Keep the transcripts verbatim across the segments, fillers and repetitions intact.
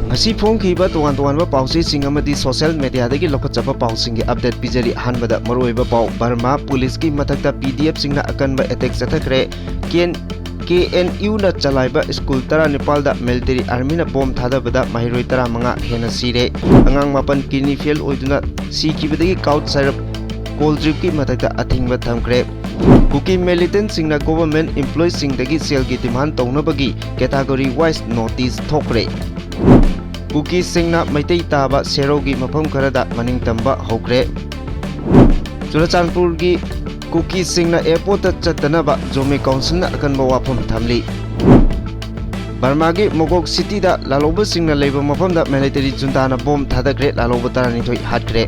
ꯉꯁꯤ ꯐꯣꯡꯈꯤꯕ ꯇꯣꯉꯥꯟ ꯇꯣꯉꯥꯟꯕ ꯄꯥꯎꯆꯦꯁꯤꯡ ꯑꯃꯗꯤ social mediaꯗꯒꯤ ꯂꯧꯈꯠꯆꯕ ꯄꯥꯎꯁꯤꯡꯒꯤ update ꯄꯤꯖꯔꯤ꯫ ꯑꯍꯥꯟꯕꯗ ꯃꯔꯨꯑꯣꯏꯕ ꯄꯥꯎ, ꯕꯔꯃꯥ ꯄꯨꯂꯤꯁꯀꯤ ꯃꯊꯛꯇ ꯄꯤ ꯗꯤ ꯑꯦꯐꯁꯤꯡꯅ ꯑꯀꯟꯕ attack ꯆꯠꯊꯈ꯭ꯔꯦ꯫ ꯀꯦ ꯑꯦꯟ, ꯀꯦ ꯑꯦꯟ ꯌꯨꯅ ꯆꯂꯥꯏꯕ ꯁ꯭ꯀꯨꯜ ꯇꯔꯥꯅꯤꯄꯥꯜꯗ military armyꯅ bomb ꯊꯥꯗꯕꯗ ꯃꯍꯩꯔꯣꯏ ꯇꯔꯥꯃꯉꯥ ꯍꯦꯟꯅ ꯁꯤꯔꯦ꯫ ꯑꯉꯥꯡ ꯃꯥꯄꯟ kidney fail ꯑꯣꯏꯗꯨꯅ ꯁꯤꯈꯤꯕꯗꯒꯤ ꯀꯥꯎꯠ ꯁꯥꯏꯔꯞ ꯀꯣꯜꯗ꯭ꯔꯤꯞꯀꯤ ꯃꯊꯛꯇ ꯑꯊꯤꯡꯕ ꯊꯝꯈ꯭ꯔꯦ꯫ ꯀꯨꯀꯤ militantꯁꯤꯡꯅ government employeeꯁꯤꯡꯗꯒꯤ ꯁꯦꯜꯒꯤ demand ꯇꯧꯅꯕꯒꯤ category wise notice ꯊꯣꯛꯈ꯭ꯔꯦ꯫ ꯀꯨꯀꯤꯁꯤꯡꯅ ꯃꯩꯇꯩ ꯇꯥꯕ ꯁꯦꯔꯧꯒꯤ ꯃꯐꯝ ꯈꯔꯗ ꯃꯅꯤꯡ ꯇꯝꯕ ꯍꯧꯈ꯭ꯔꯦ꯫ ꯆꯨꯔꯆꯥꯟꯄꯨꯔꯒꯤ ꯀꯨꯀꯤꯁꯤꯡꯅ airportꯇ ꯆꯠꯇꯅꯕ ꯖꯣꯃꯤ councilꯅ ꯑꯀꯟꯕ ꯋꯥꯐꯝ ꯊꯝꯂꯤ꯫ ꯕꯔꯃꯥꯒꯤ ꯃꯣꯒꯣꯛ cityꯗ ꯂꯥꯜꯍꯧꯕꯁꯤꯡꯅ ꯂꯩꯕ ꯃꯐꯝꯗ military juntaꯅ bomb ꯊꯥꯗꯈ꯭ꯔꯦ, ꯂꯥꯜꯍꯧꯕ ꯇꯔꯥꯅꯤꯊꯣꯏ ꯍꯥꯠꯈ꯭ꯔꯦ꯫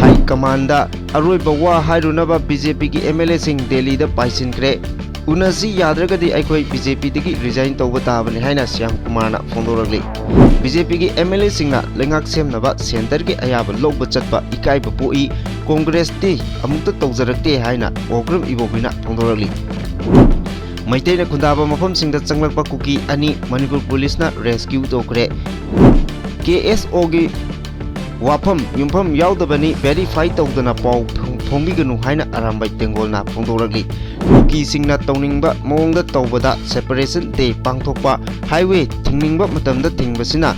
High commandꯗ ꯑꯔꯣꯏꯕ ꯋꯥ ꯍꯥꯏꯔꯨꯅꯕ ꯕꯤ ꯖꯦ ꯄꯤꯒꯤ ꯑꯦꯝ ꯑꯦꯜ ꯑꯦꯁꯤꯡ ꯗꯦꯜꯂꯤꯗ ꯄꯥꯏꯁꯤꯟꯈ꯭ꯔꯦ꯫ ꯎꯅꯁꯤ ꯌꯥꯗ꯭ꯔꯒꯗꯤ ꯑꯩꯈꯣꯏ ꯕꯤ ꯖꯦ ꯄꯤꯗꯒꯤ resign ꯇꯧꯕ ꯇꯥꯕꯅꯤ ꯍꯥꯏꯅ ꯁ꯭ꯌꯥꯝ ꯀꯨꯃꯥꯔꯅ ꯐꯣꯡꯗꯣꯔꯛꯂꯤ꯫ ꯕꯤ ꯖꯦ ꯄꯤꯒꯤ ꯑꯦꯝ ꯑꯦꯜ ꯑꯦꯁꯤꯡꯅ ꯂꯩꯉꯥꯛ ꯁꯦꯝꯅꯕ centreꯒꯤ ꯑꯌꯥꯕ ꯂꯧꯕ ꯆꯠꯄ ꯏꯀꯥꯏꯕ ꯄꯣꯛꯏ, ꯀꯣꯡꯒ꯭ꯔꯦꯁꯇꯤ ꯑꯃꯨꯛꯇ ꯇꯧꯖꯔꯛꯇꯦ ꯍꯥꯏꯅ ꯋꯥꯎꯒ꯭ꯔꯝ ꯏꯕꯣꯕꯤꯅ ꯐꯣꯡꯗꯣꯔꯛꯂꯤ꯫ ꯃꯩꯇꯩꯅ ꯈꯨꯟꯗꯥꯕ ꯃꯐꯝꯁꯤꯡꯗ ꯆꯪꯂꯛꯄ ꯀꯨꯀꯤ ꯑꯅꯤ ꯃꯅꯤꯄꯨꯔ ꯄꯨꯂꯤꯁꯅ rescue ꯇꯧꯈ꯭ꯔꯦ꯫ ꯀꯦ ꯑꯦꯁ ꯑꯣꯒꯤ ꯋꯥꯐꯝ ꯌꯨꯝꯐꯝ ꯌꯥꯎꯗꯕꯅꯤ, verify ꯇꯧꯗꯅ ꯄꯥꯎ ꯐꯣꯡ-, ꯐꯣꯡꯕꯤꯒꯅꯨ ꯍꯥꯏꯅ ꯑꯔꯥꯝꯕꯥꯏ ꯇꯦꯡꯒꯣꯜꯅ ꯐꯣꯡꯗꯣꯔꯛꯂꯤ꯫ ꯀꯨꯀꯤꯁꯤꯡꯅ ꯇꯧꯅꯤꯡꯕ ꯃꯑꯣꯡꯗ ꯇꯧꯕꯗ separation day ꯄꯥꯡꯊꯣꯛꯄ, highway ꯊꯤꯡꯅꯤꯡꯕ ꯃꯇꯝꯗ ꯊꯤꯡꯕꯁꯤꯅ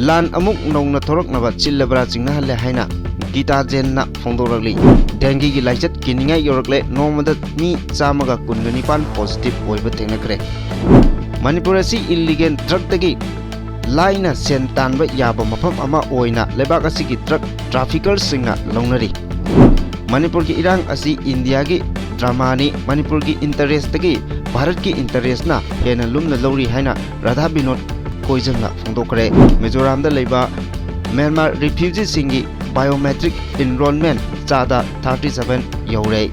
ꯂꯥꯟ ꯑꯃꯨꯛ ꯅꯧꯅ ꯊꯣꯔꯛꯅꯕ ꯆꯤꯜꯂꯕ꯭ꯔꯥ ꯆꯤꯡꯅꯍꯜꯂꯦ ꯍꯥꯏꯅ ꯒꯤꯇꯥ ꯖꯦꯟꯅ ꯐꯣꯡꯗꯣꯔꯛꯂꯤ꯫ Dengueꯒꯤ ꯂꯥꯏꯆꯠ ꯀꯤꯅꯤꯡꯉꯥꯏ ꯌꯧꯔꯛꯂꯦ, ꯅꯣꯡꯃꯗ ꯃꯤ ꯆꯥꯝꯃꯒ ꯀꯨꯟꯒ ꯅꯤꯄꯥꯟ positive ꯑꯣꯏꯕ ꯊꯦꯡꯅꯈ꯭ꯔꯦ꯫ ꯃꯅꯤꯄꯨꯔ ꯑꯁꯤ illegal drugꯇꯒꯤ ꯂꯥꯏꯅ ꯁꯦꯟ ꯇꯥꯟꯕ ꯌꯥꯕ ꯃꯐꯝ ꯑꯃ ꯑꯣꯏꯅ ꯂꯩꯕꯥꯛ ꯑꯁꯤꯒꯤ drug traffickerꯁꯤꯡꯅ ꯂꯧꯅꯔꯤ꯫ ꯃꯅꯤꯄꯨꯔꯒꯤ ꯏꯔꯥꯡ ꯑꯁꯤ ꯏꯟꯗꯤꯌꯥꯒꯤ dramaꯅꯤ, ꯃꯅꯤꯄꯨꯔꯒꯤ interestꯇꯒꯤ ꯚꯥꯔꯠꯀꯤ interestꯅ ꯍꯦꯟꯅ ꯂꯨꯝꯅ ꯂꯧꯔꯤ ꯍꯥꯏꯅ ꯔꯥꯙꯥ ꯕꯤꯅꯣꯗ ꯀꯣꯏꯖꯜꯅ ꯐꯣꯡꯗꯣꯛꯈ꯭ꯔꯦ꯫ ꯃꯤꯖꯣꯔꯥꯝꯗ ꯂꯩꯕ ꯃ꯭ꯌꯥꯟꯃꯥꯔ refugeeꯁꯤꯡꯒꯤ biometric enrollment ꯆꯥꯗ thirty seven ꯌꯧꯔꯦ꯫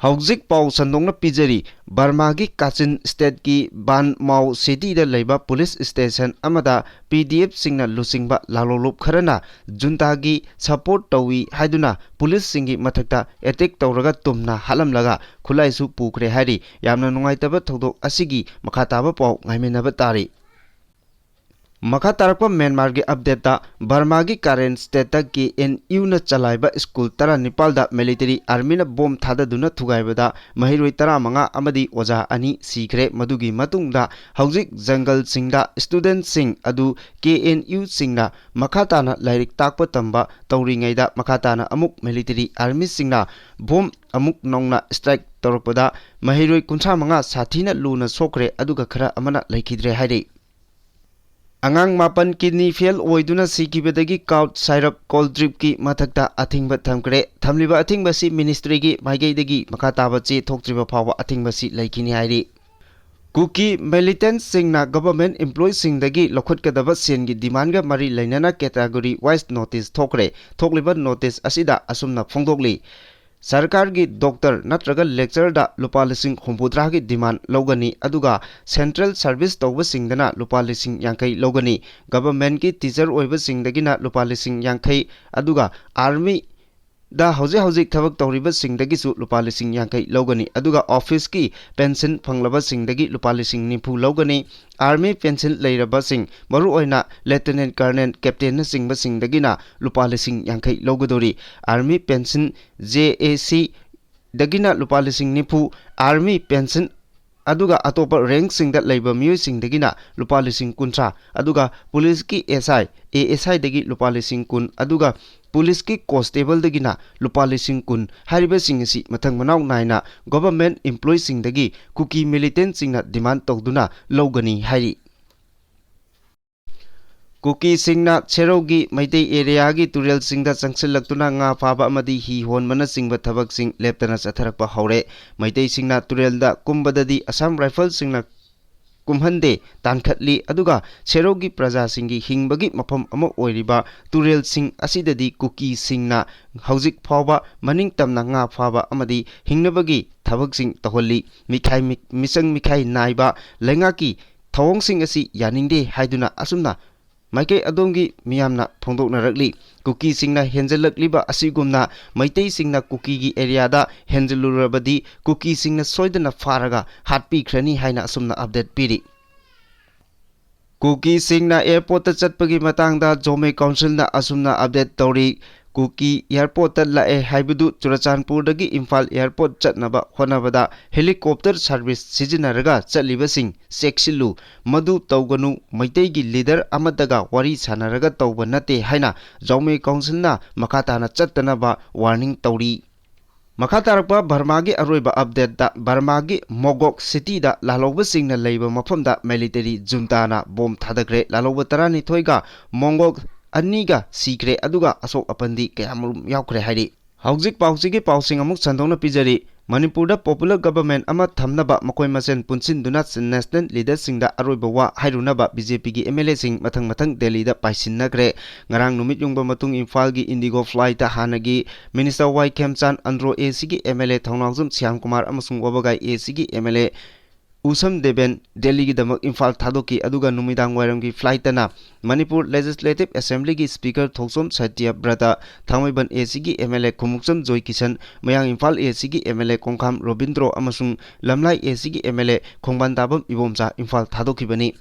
ꯍꯧꯖꯤꯛ ꯄꯥꯎ ꯁꯟꯗꯣꯛꯅ ꯄꯤꯖꯔꯤ꯫ ꯕꯔꯃꯥꯒꯤ ꯀꯥꯆꯤꯟ ꯁ꯭ꯇꯦꯠꯀꯤ ꯕꯥꯟ ꯃꯥꯎ ꯁꯤꯇꯤꯗ ꯂꯩꯕ ꯄꯨꯂꯤꯁ ꯁ꯭ꯇꯦꯁꯟ ꯑꯃꯗ ꯄꯤ ꯗꯤ ꯑꯦꯐꯁꯤꯡꯅ ꯂꯨꯆꯤꯡꯕ ꯂꯥꯂꯣꯂꯨꯞ ꯈꯔꯅ ꯖꯨꯟꯇꯥꯒꯤ ꯁꯄꯣꯔꯠ ꯇꯧꯏ ꯍꯥꯏꯗꯨꯅ ꯄꯨꯂꯤꯁꯁꯤꯡꯒꯤ ꯃꯊꯛꯇ ꯑꯦꯇꯦꯛ ꯇꯧꯔꯒ ꯇꯨꯝꯅ ꯍꯥꯠꯂꯝꯂꯒ ꯈꯨꯠꯂꯥꯏꯁꯨ ꯄꯨꯈ꯭ꯔꯦ ꯍꯥꯏꯔꯤ꯫ ꯌꯥꯝꯅ ꯅꯨꯡꯉꯥꯏꯇꯕ ꯊꯧꯗꯣꯛ ꯑꯁꯤꯒꯤ ꯃꯈꯥ ꯇꯥꯕ ꯄꯥꯎ ꯉꯥꯏꯃꯤꯟꯅꯕ ꯇꯥꯔꯤ꯫ ꯃꯈꯥ ꯇꯥꯔꯛꯄ ꯃ꯭ꯌꯥꯟꯃꯥꯔꯒꯤ ꯑꯞꯗꯦꯠꯇ, ꯕꯔꯃꯥꯒꯤ ꯀꯥꯔꯦꯟ ꯁ꯭ꯇꯦꯠꯇ ꯀꯦ ꯑꯦꯟ ꯌꯨꯅ ꯆꯂꯥꯏꯕ ꯁ꯭ꯀꯨꯜ ꯇꯔꯥꯅꯤꯄꯥꯜꯗ ꯃꯤꯂꯤꯇꯔꯤ ꯑꯥꯔꯃꯤꯅ ꯕꯣꯝ ꯊꯥꯗꯗꯨꯅ ꯊꯨꯒꯥꯏꯕꯗ ꯃꯍꯩꯔꯣꯏ ꯇꯔꯥꯃꯉꯥ ꯑꯃꯗꯤ ꯑꯣꯖꯥ ꯑꯅꯤ ꯁꯤꯈ꯭ꯔꯦ꯫ ꯃꯗꯨꯒꯤ ꯃꯇꯨꯡꯗ ꯍꯧꯖꯤꯛ ꯖꯪꯒꯜꯁꯤꯡꯗ ꯁ꯭ꯇꯨꯗꯦꯟꯠꯁꯤꯡ ꯑꯗꯨ ꯀꯦ ꯑꯦꯟ ꯌꯨꯁꯤꯡꯅ ꯃꯈꯥ ꯇꯥꯅ ꯂꯥꯏꯔꯤꯛ ꯇꯥꯛꯄ ꯇꯝꯕ ꯇꯧꯔꯤꯉꯩꯗ ꯃꯈꯥ ꯇꯥꯅ ꯑꯃꯨꯛ ꯃꯤꯂꯤꯇꯔꯤ ꯑꯥꯔꯃꯤꯁꯤꯡꯅ ꯕꯣꯝ ꯑꯃꯨꯛ ꯅꯧꯅ ꯁ꯭ꯇ꯭ꯔꯥꯏꯛ ꯇꯧꯔꯛꯄꯗ ꯃꯍꯩꯔꯣꯏ ꯀꯨꯟꯊ꯭ꯔꯥ ꯃꯉꯥ ꯁꯥꯊꯤꯅ ꯂꯨꯅ ꯁꯣꯛꯈ꯭ꯔꯦ, ꯑꯗꯨꯒ ꯈꯔ ꯑꯃꯅ ꯂꯩꯈꯤꯗ꯭ꯔꯦ ꯍꯥꯏꯔꯤ꯫ ꯑꯉꯥꯡ ꯃꯥꯄꯟ ꯀꯤꯗꯅꯤ ꯐꯦꯜ ꯑꯣꯏꯗꯨꯅ ꯁꯤꯈꯤꯕꯗꯒꯤ ꯀꯥꯎꯠ ꯁꯥꯏꯔꯞ ꯀꯣꯜꯗ꯭ꯔꯤꯞꯀꯤ ꯃꯊꯛꯇ ꯑꯊꯤꯡꯕ ꯊꯝꯈ꯭ꯔꯦ꯫ ꯊꯝꯂꯤꯕ ꯑꯊꯤꯡꯕ ꯑꯁꯤ ꯃꯤꯅꯤꯁꯇ꯭ꯔꯤꯒꯤ ꯃꯥꯏꯀꯩꯗꯒꯤ ꯃꯈꯥ ꯇꯥꯕ ꯆꯦ ꯊꯣꯛꯇ꯭ꯔꯤꯕ ꯐꯥꯎꯕ ꯑꯊꯤꯡꯕ ꯑꯁꯤ ꯂꯩꯈꯤꯅꯤ ꯍꯥꯏꯔꯤ꯫ ꯀꯨꯀꯤ ꯃꯤꯂꯤꯇꯦꯟꯠꯁꯤꯡꯅ ꯒꯚꯔꯟꯃꯦꯟꯠ ꯏꯝꯄ꯭ꯂꯣꯌꯤꯁꯤꯡꯗꯒꯤ ꯂꯧꯈꯠꯀꯗꯕ ꯁꯦꯟꯒꯤ ꯗꯤꯃꯥꯟꯒ ꯃꯔꯤ ꯂꯩꯅꯅ ꯀꯦꯇꯥꯒꯣꯔꯤ ꯋꯥꯏꯁ ꯅꯣꯇꯤꯁ ꯊꯣꯛꯈ꯭ꯔꯦ꯫ ꯊꯣꯛꯂꯤꯕ ꯅꯣꯇꯤꯁ ꯑꯁꯤꯗ ꯑꯁꯨꯝꯅ ꯐꯣꯡꯗꯣꯛꯂꯤ꯫ ꯁꯔꯀꯥꯔꯒꯤ ꯗꯣꯛꯇꯔ ꯅꯠꯇ꯭ꯔꯒ ꯂꯦꯛꯆꯔꯗ ꯂꯨꯄꯥ ꯂꯤꯁꯤꯡ ꯍꯨꯝꯐꯨꯇꯔꯥꯒꯤ ꯗꯤꯃꯥꯟ ꯂꯧꯒꯅꯤ, ꯑꯗꯨꯒ ꯁꯦꯟꯇ꯭ꯔꯦꯜ ꯁꯔꯚꯤꯁ ꯇꯧꯕꯁꯤꯡꯗꯅ ꯂꯨꯄꯥ ꯂꯤꯁꯤꯡ ꯌꯥꯡꯈꯩ ꯂꯧꯒꯅꯤ꯫ ꯒꯚꯔꯟꯃꯦꯟꯠꯀꯤ ꯇꯤꯆꯔ ꯑꯣꯏꯕꯁꯤꯡꯗꯒꯤꯅ ꯂꯨꯄꯥ ꯂꯤꯁꯤꯡ ꯌꯥꯡꯈꯩ, ꯑꯗꯨꯒ ꯑꯥꯔꯃꯤꯗ ꯍꯧꯖꯤꯛ ꯍꯧꯖꯤꯛ ꯊꯕꯛ ꯇꯧꯔꯤꯕꯁꯤꯡꯗꯒꯤꯁꯨ ꯂꯨꯄꯥ ꯂꯤꯁꯤꯡ ꯌꯥꯡꯈꯩ ꯂꯧꯒꯅꯤ, ꯑꯗꯨꯒ ꯑꯣꯐꯤꯁꯀꯤ ꯄꯦꯟꯁꯤꯟ ꯐꯪꯂꯕꯁꯤꯡꯗꯒꯤ ꯂꯨꯄꯥ ꯂꯤꯁꯤꯡ ꯅꯤꯐꯨ ꯂꯧꯒꯅꯤ꯫ ꯑꯥꯔꯃꯤ ꯄꯦꯟꯁꯤꯟ ꯂꯩꯔꯕꯁꯤꯡ, ꯃꯔꯨꯑꯣꯏꯅ ꯂꯦꯐꯇꯤꯅꯦꯟꯠ ꯀꯔꯅꯦꯜ, ꯀꯦꯞꯇꯦꯟꯅꯆꯤꯡꯕꯁꯤꯡꯗꯒꯤꯅ ꯂꯨꯄꯥ ꯂꯤꯁꯤꯡ ꯌꯥꯡꯈꯩ ꯂꯧꯒꯗꯧꯔꯤ꯫ ꯑꯥꯔꯃꯤ ꯄꯦꯟꯁꯤꯟ, ꯖꯦ ꯑꯦ ꯁꯤꯗꯒꯤꯅ ꯂꯨꯄꯥ ꯂꯤꯁꯤꯡ ꯅꯤꯐꯨ, ꯑꯥꯔꯃꯤ ꯄꯦꯟꯁꯤꯟ, ꯑꯗꯨꯒ ꯑꯇꯣꯞꯄ ꯔꯦꯡꯛꯁꯤꯡꯗ ꯂꯩꯕ ꯃꯤꯑꯣꯏꯁꯤꯡꯗꯒꯤꯅ ꯂꯨꯄꯥ ꯂꯤꯁꯤꯡ ꯀꯨꯟꯊ꯭ꯔꯥ, ꯑꯗꯨꯒ ꯄꯨꯂꯤꯁꯀꯤ ꯑꯦꯁ ꯑꯥꯏ, ꯑꯦ ꯑꯦꯁ ꯑꯥꯏꯗꯒꯤ ꯂꯨꯄꯥ ꯂꯤꯁꯤꯡ ꯀꯨꯟ, ꯑꯗꯨꯒ ꯄꯨꯂꯤꯁꯀꯤ ꯀꯣꯟꯁꯇꯦꯕꯜꯗꯒꯤꯅ ꯂꯨꯄꯥ ꯂꯤꯁꯤꯡ ꯀꯨꯟ, ꯍꯥꯏꯔꯤꯕꯁꯤꯡ ꯑꯁꯤ ꯃꯊꯪ ꯃꯅꯥꯎ ꯅꯥꯏꯅ ꯒꯣꯚꯔꯟꯃꯦꯟꯠ ꯏꯝꯄ꯭ꯂꯣꯌꯤꯁꯤꯡꯗꯒꯤ ꯀꯨꯀꯤ ꯃꯤꯂꯤꯇꯦꯟꯠꯁꯤꯡꯅ ꯗꯤꯃꯥꯟ ꯇꯧꯗꯨꯅ ꯂꯧꯒꯅꯤ ꯍꯥꯏꯔꯤ꯫ ꯀꯨꯀꯤꯁꯤꯡꯅ ꯁꯦꯔꯧꯒꯤ ꯃꯩꯇꯩ ꯑꯦꯔꯤꯌꯥꯒꯤ ꯇꯨꯔꯦꯜꯁꯤꯡꯗ ꯆꯪꯁꯤꯜꯂꯛꯇꯨꯅ ꯉꯥ ꯐꯥꯕ ꯑꯃꯗꯤ ꯍꯤ ꯍꯣꯟꯕꯅꯆꯤꯡꯕ ꯊꯕꯛꯁꯤꯡ ꯂꯦꯞꯇꯅ ꯆꯠꯊꯔꯛꯄ ꯍꯧꯔꯦ꯫ ꯃꯩꯇꯩꯁꯤꯡꯅ ꯇꯨꯔꯦꯜꯗ ꯀꯨꯝꯕꯗꯗꯤ ꯑꯁꯥꯝ ꯔꯥꯏꯐꯜꯁꯤꯡꯅ ꯀꯨꯝꯍꯟꯗꯦ, ꯇꯥꯟꯈꯠꯂꯤ꯫ ꯑꯗꯨꯒ ꯁꯦꯔꯧꯒꯤ ꯄ꯭ꯔꯖꯥꯁꯤꯡꯒꯤ ꯍꯤꯡꯕꯒꯤ ꯃꯐꯝ ꯑꯃ ꯑꯣꯏꯔꯤꯕ ꯇꯨꯔꯦꯜꯁꯤꯡ ꯑꯁꯤꯗꯗꯤ ꯀꯨꯀꯤꯁꯤꯡꯅ ꯍꯧꯖꯤꯛ ꯐꯥꯎꯕ ꯃꯅꯤꯡ ꯇꯝꯅ ꯉꯥ ꯐꯥꯕ ꯑꯃꯗꯤ ꯍꯤꯡꯅꯕꯒꯤ ꯊꯕꯛꯁꯤꯡ ꯇꯧꯍꯜꯂꯤ꯫ ꯃꯤꯈꯥꯏ ꯃꯤ-, ꯃꯤꯆꯪ ꯃꯤꯈꯥꯏ ꯅꯥꯏꯕ ꯂꯩꯉꯥꯛꯀꯤ ꯊꯧꯑꯣꯡꯁꯤꯡ ꯑꯁꯤ ꯌꯥꯅꯤꯡꯗꯦ ꯍꯥꯏꯗꯨꯅ ꯑꯁꯨꯝꯅ ꯃꯥꯏꯀꯩ ꯑꯗꯣꯝꯒꯤ ꯃꯤꯌꯥꯝꯅ ꯐꯣꯡꯗꯣꯛꯅꯔꯛꯂꯤ꯫ ꯀꯨꯀꯤꯁꯤꯡꯅ ꯍꯦꯟꯖꯜꯂꯛꯂꯤꯕ ꯑꯁꯤꯒꯨꯝꯅ ꯃꯩꯇꯩꯁꯤꯡꯅ ꯀꯨꯀꯤꯒꯤ ꯑꯦꯔꯤꯌꯥꯗ ꯍꯦꯟꯖꯜꯂꯨꯔꯕꯗꯤ ꯀꯨꯀꯤꯁꯤꯡꯅ ꯁꯣꯏꯗꯅ ꯐꯥꯔꯒ ꯍꯥꯠꯄꯤꯈ꯭ꯔꯅꯤ ꯍꯥꯏꯅ ꯑꯁꯨꯝꯅ ꯑꯞꯗꯦꯠ ꯄꯤꯔꯤ꯫ ꯀꯨꯀꯤꯁꯤꯡꯅ ꯑꯦꯌꯔꯄꯣꯔꯠꯇ ꯆꯠꯄꯒꯤ ꯃꯇꯥꯡꯗ ꯖꯣꯃꯦ ꯀꯥꯎꯟꯁꯤꯜꯅ ꯑꯁꯨꯝꯅ ꯑꯞꯗꯦꯠ ꯇꯧꯔꯤ꯫ ꯀꯨꯀꯤ ꯑꯦꯌꯔꯄꯣꯔꯠꯇ ꯂꯥꯛꯑꯦ ꯍꯥꯏꯕꯗꯨ ꯆꯨꯔꯆꯥꯟꯄꯨꯔꯗꯒꯤ ꯏꯝꯐꯥꯜ ꯑꯦꯌꯔꯄꯣꯔꯠ ꯆꯠꯅꯕ ꯍꯣꯠꯅꯕꯗ ꯍꯦꯂꯤꯀꯣꯞꯇꯔ ꯁꯥꯔꯚꯤꯁ ꯁꯤꯖꯤꯟꯅꯔꯒ ꯆꯠꯂꯤꯕꯁꯤꯡ ꯆꯦꯛꯁꯤꯜꯂꯨ, ꯃꯗꯨ ꯇꯧꯒꯅꯨ, ꯃꯩꯇꯩꯒꯤ ꯂꯤꯗꯔ ꯑꯃꯠꯇꯒ ꯋꯥꯔꯤ ꯁꯥꯟꯅꯔꯒ ꯇꯧꯕ ꯅꯠꯇꯦ ꯍꯥꯏꯅ ꯖꯥꯎꯃꯦ ꯀꯥꯎꯟꯁꯤꯜꯅ ꯃꯈꯥ ꯇꯥꯅ ꯆꯠꯇꯅꯕ ꯋꯥꯔꯅꯤꯡ ꯇꯧꯔꯤ꯫ ꯃꯈꯥ ꯇꯥꯔꯛꯄ ꯕꯔꯃꯥꯒꯤ ꯑꯔꯣꯏꯕ ꯑꯞꯗꯦꯠꯇ, ꯕꯔꯃꯥꯒꯤ ꯃꯣꯒꯣꯛ ꯁꯤꯇꯤꯗ ꯂꯥꯜꯍꯧꯕꯁꯤꯡꯅ ꯂꯩꯕ ꯃꯐꯝꯗ ꯃꯤꯂꯤꯇꯔꯤ ꯖꯨꯟꯇꯥꯅ ꯕꯣꯝ ꯊꯥꯗꯈ꯭ꯔꯦ꯫ ꯂꯥꯜꯍꯧꯕ ꯇꯔꯥꯅꯤꯊꯣꯏꯒ ꯃꯣꯒꯣꯛ ꯑꯅꯤꯒ ꯁꯤꯈ꯭ꯔꯦ, ꯑꯗꯨꯒ ꯑꯁꯣꯛ ꯑꯄꯟꯗꯤ ꯀꯌꯥꯃꯔꯨꯝ ꯌꯥꯎꯈ꯭ꯔꯦ ꯍꯥꯏꯔꯤ꯫ ꯍꯧꯖꯤꯛ ꯄꯥꯎꯁꯤꯒꯤ ꯄꯥꯎꯁꯤꯡ ꯑꯃꯨꯛ ꯁꯟꯗꯣꯛꯅ ꯄꯤꯖꯔꯤ꯫ ꯃꯅꯤꯄꯨꯔꯗ ꯄꯣꯄꯨꯂꯔ ꯒꯕꯔꯃꯦꯟ ꯑꯃ ꯊꯝꯅꯕ ꯃꯈꯣꯏ ꯃꯁꯦꯟ ꯄꯨꯟꯁꯤꯟꯗꯨꯅ ꯅꯦꯁꯅꯦꯜ ꯂꯤꯗꯔꯁꯤꯡꯗ ꯑꯔꯣꯏꯕ ꯋꯥ ꯍꯥꯏꯔꯨꯅꯕ ꯕꯤ ꯖꯦ ꯄꯤꯒꯤ ꯑꯦꯝ ꯑꯦꯜ ꯑꯦꯁꯤꯡ ꯃꯊꯪ ꯃꯊꯪ ꯗꯦꯜꯂꯤꯗ ꯄꯥꯏꯁꯤꯟꯅꯈ꯭ꯔꯦ꯫ ꯉꯔꯥꯡ ꯅꯨꯃꯤꯠ ꯌꯨꯡꯕ ꯃꯇꯨꯡ ꯏꯝꯐꯥꯜꯒꯤ ꯏꯟꯗꯤꯒꯣ ꯐ꯭ꯂꯥꯏꯠꯇ ꯍꯥꯟꯅꯒꯤ ꯃꯤꯅꯤꯁꯇꯔ ꯋꯥꯏ ꯈꯦꯝꯆꯥꯟ, ꯑꯟꯗ꯭ꯔꯣ ꯑꯦ ꯁꯤꯒꯤ ꯑꯦꯝ ꯑꯦꯜ ꯑꯦ ꯊꯧꯅꯥꯎꯖꯝ ꯁ꯭ꯌꯥꯝꯀꯨꯃꯥꯔ ꯑꯃꯁꯨꯡ ꯋꯥꯕꯒꯥꯏ ꯑꯦ ꯁꯤꯒꯤ ꯑꯦꯝ ꯑꯦꯜ ꯑꯦ ꯎꯁꯝ ꯗꯦꯕꯦꯟ ꯗꯦꯜꯂꯤꯒꯤꯗꯃꯛ ꯏꯝꯐꯥꯜ ꯊꯥꯗꯣꯛꯈꯤ꯫ ꯑꯗꯨꯒ ꯅꯨꯃꯤꯗꯥꯡ ꯋꯥꯏꯔꯝꯒꯤ ꯐ꯭ꯂꯥꯏꯠꯇꯅ ꯃꯅꯤꯄꯨꯔ ꯂꯦꯖꯤꯁꯂꯦꯇꯤꯚ ꯑꯦꯁꯦꯝꯕ꯭ꯂꯤꯒꯤ ꯁ꯭ꯄꯤꯀꯔ ꯊꯣꯛꯆꯣꯝ ꯁꯇ꯭ꯌꯕ꯭ꯔꯇ, ꯊꯥꯡꯃꯩꯕꯟ ꯑꯦ ꯁꯤꯒꯤ ꯑꯦꯝ ꯑꯦꯜ ꯑꯦ ꯈꯨꯃꯨꯛꯆꯝ ꯖꯣꯏꯀꯤꯁꯟ, ꯃꯌꯥꯡ ꯏꯝꯐꯥꯜ ꯑꯦ ꯁꯤꯒꯤ ꯑꯦꯝ ꯑꯦꯜ ꯑꯦ ꯀꯣꯡꯈꯥꯝ ꯔꯣꯕꯤꯟꯗ꯭ꯔꯣ ꯑꯃꯁꯨꯡ ꯂꯝꯂꯥꯏ ꯑꯦ ꯁꯤꯒꯤ M L A ꯈꯣꯡꯕꯥꯟ ꯇꯥꯕꯝ Ibomcha Imphal ꯊꯥꯗꯣꯛꯈꯤꯕꯅꯤ꯫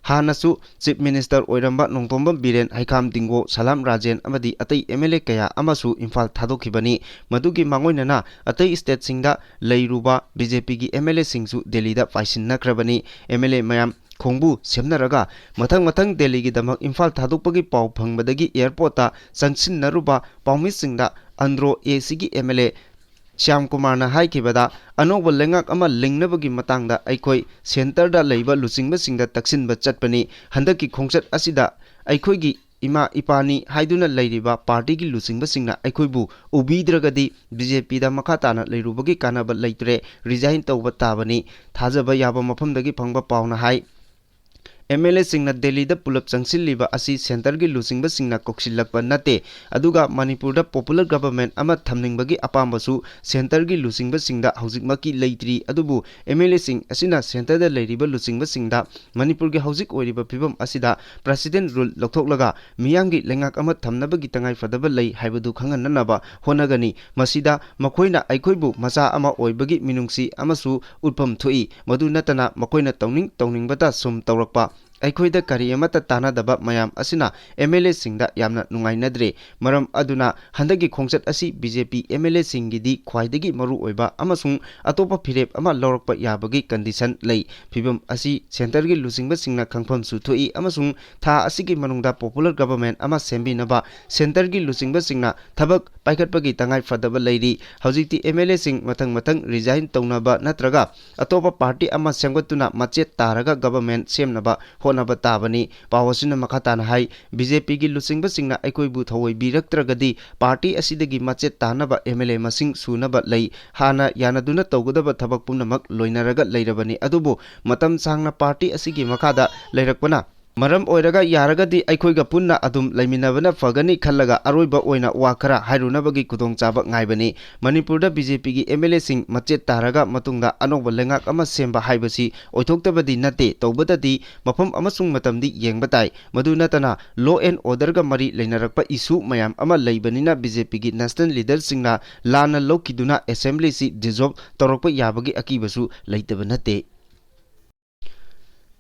ꯍꯥꯟꯅꯁꯨ ꯆꯤꯐ ꯃꯤꯅꯤꯁꯇꯔ ꯑꯣꯏꯔꯝꯕ ꯅꯣꯡꯊꯣꯝꯕꯝ ꯕꯤꯔꯦꯟ, ꯍꯩꯈꯥꯝ ꯗꯤꯡꯒꯣ, ꯁꯂꯥꯝ ꯔꯥꯖꯦꯟ ꯑꯃꯗꯤ ꯑꯇꯩ ꯑꯦꯝ ꯑꯦꯜ ꯑꯦ ꯀꯌꯥ ꯑꯃꯁꯨ ꯏꯝꯐꯥꯜ ꯊꯥꯗꯣꯛꯈꯤꯕꯅꯤ꯫ ꯃꯗꯨꯒꯤ ꯃꯥꯡꯑꯣꯏꯅꯅ ꯑꯇꯩ ꯁ꯭ꯇꯦꯠꯁꯤꯡꯗ ꯂꯩꯔꯨꯕ ꯕꯤ ꯖꯦ ꯄꯤꯒꯤ ꯑꯦꯝ ꯑꯦꯜ ꯑꯦꯁꯤꯡꯁꯨ ꯗꯦꯜꯂꯤꯗ ꯄꯥꯏꯁꯤꯟꯅꯈ꯭ꯔꯕꯅꯤ꯫ ꯑꯦꯝ ꯑꯦꯜ ꯑꯦ ꯃꯌꯥꯝ ꯈꯣꯡꯕꯨ ꯁꯦꯝꯅꯔꯒ ꯃꯊꯪ ꯃꯊꯪ ꯗꯦꯜꯂꯤꯒꯤꯗꯃꯛ ꯏꯝꯐꯥꯜ ꯊꯥꯗꯣꯛꯄꯒꯤ ꯄꯥꯎ ꯐꯪꯕꯗꯒꯤ ꯑꯦꯌꯔꯄꯣꯔꯠꯇ ꯆꯪꯁꯤꯟꯅꯔꯨꯕ ꯄꯥꯎꯃꯤꯁꯤꯡꯗ ꯑꯟꯗ꯭ꯔꯣ ꯑꯦ ꯁꯤꯒꯤ ꯑꯦꯝ ꯑꯦꯜ ꯑꯦ ꯁ꯭ꯌꯥꯝ ꯀꯨꯃꯥꯔꯅ ꯍꯥꯏꯈꯤꯕꯗ, ꯑꯅꯧꯕ ꯂꯩꯉꯥꯛ ꯑꯃ ꯂꯤꯡꯅꯕꯒꯤ ꯃꯇꯥꯡꯗ ꯑꯩꯈꯣꯏ ꯁꯦꯟꯇꯔꯗ ꯂꯩꯕ ꯂꯨꯆꯤꯡꯕꯁꯤꯡꯗ ꯇꯛꯁꯤꯟꯕ ꯆꯠꯄꯅꯤ꯫ ꯍꯟꯗꯛꯀꯤ ꯈꯣꯡꯆꯠ ꯑꯁꯤꯗ ꯑꯩꯈꯣꯏꯒꯤ ꯏꯃꯥ ꯏꯄꯥꯅꯤ ꯍꯥꯏꯗꯨꯅ ꯂꯩꯔꯤꯕ ꯄꯥꯔꯇꯤꯒꯤ ꯂꯨꯆꯤꯡꯕꯁꯤꯡꯅ ꯑꯩꯈꯣꯏꯕꯨ ꯎꯕꯤꯗ꯭ꯔꯒꯗꯤ ꯕꯤ ꯖꯦ ꯄꯤꯗ ꯃꯈꯥ ꯇꯥꯅ ꯂꯩꯔꯨꯕꯒꯤ ꯀꯥꯟꯅꯕ ꯂꯩꯇ꯭ꯔꯦ, ꯔꯤꯖꯥꯏꯟ ꯇꯧꯕ ꯇꯥꯕꯅꯤ, ꯊꯥꯖꯕ ꯌꯥꯕ ꯃꯐꯝꯗꯒꯤ ꯐꯪꯕ ꯄꯥꯎꯅ ꯍꯥꯏ꯫ ꯑꯦꯝ ꯑꯦꯜ ꯑꯦꯁꯤꯡꯅ ꯗꯦꯜꯂꯤꯗ ꯄꯨꯂꯞ ꯆꯪꯁꯤꯜꯂꯤꯕ ꯑꯁꯤ ꯁꯦꯟꯇꯔꯒꯤ ꯂꯨꯆꯤꯡꯕꯁꯤꯡꯅ ꯀꯧꯁꯤꯜꯂꯛꯄ ꯅꯠꯇꯦ, ꯑꯗꯨꯒ ꯃꯅꯤꯄꯨꯔꯗ ꯄꯣꯄꯨꯂꯔ ꯒꯚꯔꯟꯃꯦꯟꯠ ꯑꯃ ꯊꯝꯅꯤꯡꯕꯒꯤ ꯑꯄꯥꯝꯕꯁꯨ ꯁꯦꯟꯇꯔꯒꯤ ꯂꯨꯆꯤꯡꯕꯁꯤꯡꯗ ꯍꯧꯖꯤꯛꯃꯛꯀꯤ ꯂꯩꯇ꯭ꯔꯤ꯫ ꯑꯗꯨꯕꯨ ꯑꯦꯝ ꯑꯦꯜ ꯑꯦꯁꯤꯡ ꯑꯁꯤꯅ ꯁꯦꯟꯇꯔꯗ ꯂꯩꯔꯤꯕ ꯂꯨꯆꯤꯡꯕꯁꯤꯡꯗ ꯃꯅꯤꯄꯨꯔꯒꯤ ꯍꯧꯖꯤꯛ ꯑꯣꯏꯔꯤꯕ ꯐꯤꯕꯝ ꯑꯁꯤꯗ ꯄ꯭ꯔꯦꯁꯤꯗꯦꯟꯠ ꯔꯨꯜ ꯂꯧꯊꯣꯛꯂꯒ ꯃꯤꯌꯥꯝꯒꯤ ꯂꯩꯉꯥꯛ ꯑꯃ ꯊꯝꯅꯕꯒꯤ ꯇꯉꯥꯏꯐꯗꯕ ꯂꯩ ꯍꯥꯏꯕꯗꯨ ꯈꯪꯍꯟꯅꯅꯕ ꯍꯣꯠꯅꯒꯅꯤ꯫ ꯃꯁꯤꯗ ꯃꯈꯣꯏꯅ ꯑꯩꯈꯣꯏꯕꯨ ꯃꯆꯥ ꯑꯃ ꯑꯣꯏꯕꯒꯤ ꯃꯤꯅꯨꯡꯁꯤ ꯑꯃꯁꯨ ꯎꯠꯐꯝ ꯊꯣꯛꯏ꯫ ꯃꯗꯨ ꯅꯠꯇꯅ ꯃꯈꯣꯏꯅ ꯇꯧꯅꯤꯡ ꯇꯧꯅꯤꯡꯕꯇ ꯁꯨꯝ ꯇꯧꯔꯛꯄ, ꯑꯩꯈꯣꯏꯗ ꯀꯔꯤ ꯑꯃꯠꯇ ꯇꯥꯟꯅꯗꯕ ꯃꯌꯥꯝ ꯑꯁꯤꯅ ꯑꯦꯝ ꯑꯦꯜ ꯑꯦꯁꯤꯡꯗ ꯌꯥꯝꯅ ꯅꯨꯡꯉꯥꯏꯅꯗ꯭ꯔꯦ꯫ ꯃꯔꯝ ꯑꯗꯨꯅ ꯍꯟꯗꯛꯀꯤ ꯈꯣꯡꯆꯠ ꯑꯁꯤ B J P M L ꯑꯦꯁꯤꯡꯒꯤꯗꯤ ꯈ꯭ꯋꯥꯏꯗꯒꯤ ꯃꯔꯨꯑꯣꯏꯕ ꯑꯃꯁꯨꯡ ꯑꯇꯣꯞꯄ ꯐꯤꯔꯦꯞ ꯑꯃ ꯂꯧꯔꯛꯄ ꯌꯥꯕꯒꯤ ꯀꯟꯗꯤꯁꯟ ꯂꯩ꯫ ꯐꯤꯕꯝ ꯑꯁꯤ ꯁꯦꯟꯇꯔꯒꯤ ꯂꯨꯆꯤꯡꯕꯁꯤꯡꯅ ꯈꯪꯐꯝꯁꯨ ꯊꯣꯛꯏ ꯑꯃꯁꯨꯡ ꯊꯥ ꯑꯁꯤꯒꯤ ꯃꯅꯨꯡꯗ ꯄꯣꯄꯨꯂꯔ ꯒꯚꯔꯟꯃꯦꯟꯠ ꯑꯃ ꯁꯦꯝꯕꯤꯅꯕ ꯁꯦꯟꯇꯔꯒꯤ ꯂꯨꯆꯤꯡꯕꯁꯤꯡꯅ ꯊꯕꯛ ꯄꯥꯏꯈꯠꯄꯒꯤ ꯇꯉꯥꯏ ꯐꯗꯕ ꯂꯩꯔꯤ꯫ ꯍꯧꯖꯤꯛꯇꯤ ꯑꯦꯝ ꯑꯦꯜ ꯑꯦꯁꯤꯡ ꯃꯊꯪ ꯃꯊꯪ ꯔꯤꯖꯥꯏꯟ ꯇꯧꯅꯕ ꯅꯠꯇ꯭ꯔꯒ ꯑꯇꯣꯞꯄ ꯄꯥꯔꯇꯤ ꯑꯃ ꯁꯦꯝꯒꯠꯇꯨꯅ ꯃꯆꯦꯠ ꯇꯥꯔꯒ ꯒꯚꯔꯟꯃꯦꯟꯠ ꯁꯦꯝꯅꯕ ꯍꯣꯠꯅꯕ ꯇꯥꯕꯅꯤ꯫ ꯄꯥꯎ ꯑꯁꯤꯅ ꯃꯈꯥ ꯇꯥꯅ ꯍꯥꯏ, ꯕꯤ ꯖꯦ ꯄꯤꯒꯤ ꯂꯨꯆꯤꯡꯕꯁꯤꯡꯅ ꯑꯩꯈꯣꯏꯕꯨ ꯊꯑꯣꯏꯕꯤꯔꯛꯇ꯭ꯔꯒꯗꯤ ꯄꯥꯔꯇꯤ ꯑꯁꯤꯗꯒꯤ ꯃꯆꯦꯠ ꯇꯥꯅꯕ ꯑꯦꯝ ꯑꯦꯜ ꯑꯦ ꯃꯁꯤꯡ ꯁꯨꯅꯕ ꯂꯩ꯫ ꯍꯥꯟꯅ ꯌꯥꯅꯗꯨꯅ ꯇꯧꯒꯗꯕ ꯊꯕꯛ ꯄꯨꯝꯅꯃꯛ ꯂꯣꯏꯅꯔꯒ ꯂꯩꯔꯕꯅꯤ꯫ ꯑꯗꯨꯕꯨ ꯃꯇꯝ ꯁꯥꯡꯅ ꯄꯥꯔꯇꯤ ꯑꯁꯤꯒꯤ ꯃꯈꯥꯗ ꯂꯩꯔꯛꯄꯅ ꯃꯔꯝ ꯑꯣꯏꯔꯒ ꯌꯥꯔꯒꯗꯤ ꯑꯩꯈꯣꯏꯒ ꯄꯨꯟꯅ ꯑꯗꯨꯝ ꯂꯩꯃꯤꯟꯅꯕꯅ ꯐꯒꯅꯤ ꯈꯜꯂꯒ ꯑꯔꯣꯏꯕ ꯑꯣꯏꯅ ꯋꯥ ꯈꯔ ꯍꯥꯏꯔꯨꯅꯕꯒꯤ ꯈꯨꯗꯣꯡꯆꯥꯕ ꯉꯥꯏꯕꯅꯤ꯫ ꯃꯅꯤꯄꯨꯔꯗ ꯕꯤ ꯖꯦ ꯄꯤꯒꯤ ꯑꯦꯝ ꯑꯦꯜ ꯑꯦꯁꯤꯡ ꯃꯆꯦꯠ ꯇꯥꯔꯒ ꯃꯇꯨꯡꯗ ꯑꯅꯧꯕ ꯂꯩꯉꯥꯛ ꯑꯃ ꯁꯦꯝꯕ ꯍꯥꯏꯕꯁꯤ ꯑꯣꯏꯊꯣꯛꯇꯕꯗꯤ ꯅꯠꯇꯦ꯫ ꯇꯧꯕꯇꯗꯤ ꯃꯐꯝ ꯑꯃꯁꯨꯡ ꯃꯇꯝꯗꯤ ꯌꯦꯡꯕ ꯇꯥꯏ꯫ ꯃꯗꯨ ꯅꯠꯇꯅ ꯂꯣ ꯑꯦꯟ ꯑꯣꯔꯗꯔꯒ ꯃꯔꯤ ꯂꯩꯅꯔꯛꯄ ꯏꯁꯨ ꯃꯌꯥꯝ ꯑꯃ ꯂꯩꯕꯅꯤꯅ ꯕꯤ ꯖꯦ ꯄꯤꯒꯤ ꯅꯦꯁꯅꯦꯜ ꯂꯤꯗꯔꯁꯤꯡꯅ ꯂꯥꯟꯅ ꯂꯧꯈꯤꯗꯨꯅ ꯑꯦꯁꯦꯝꯕ꯭ꯂꯤꯁꯤ ꯗꯤꯖꯣꯜꯕ ꯇꯧꯔꯛꯄ ꯌꯥꯕꯒꯤ ꯑꯀꯤꯕꯁꯨ ꯂꯩꯇꯕ ꯅꯠꯇꯦ꯫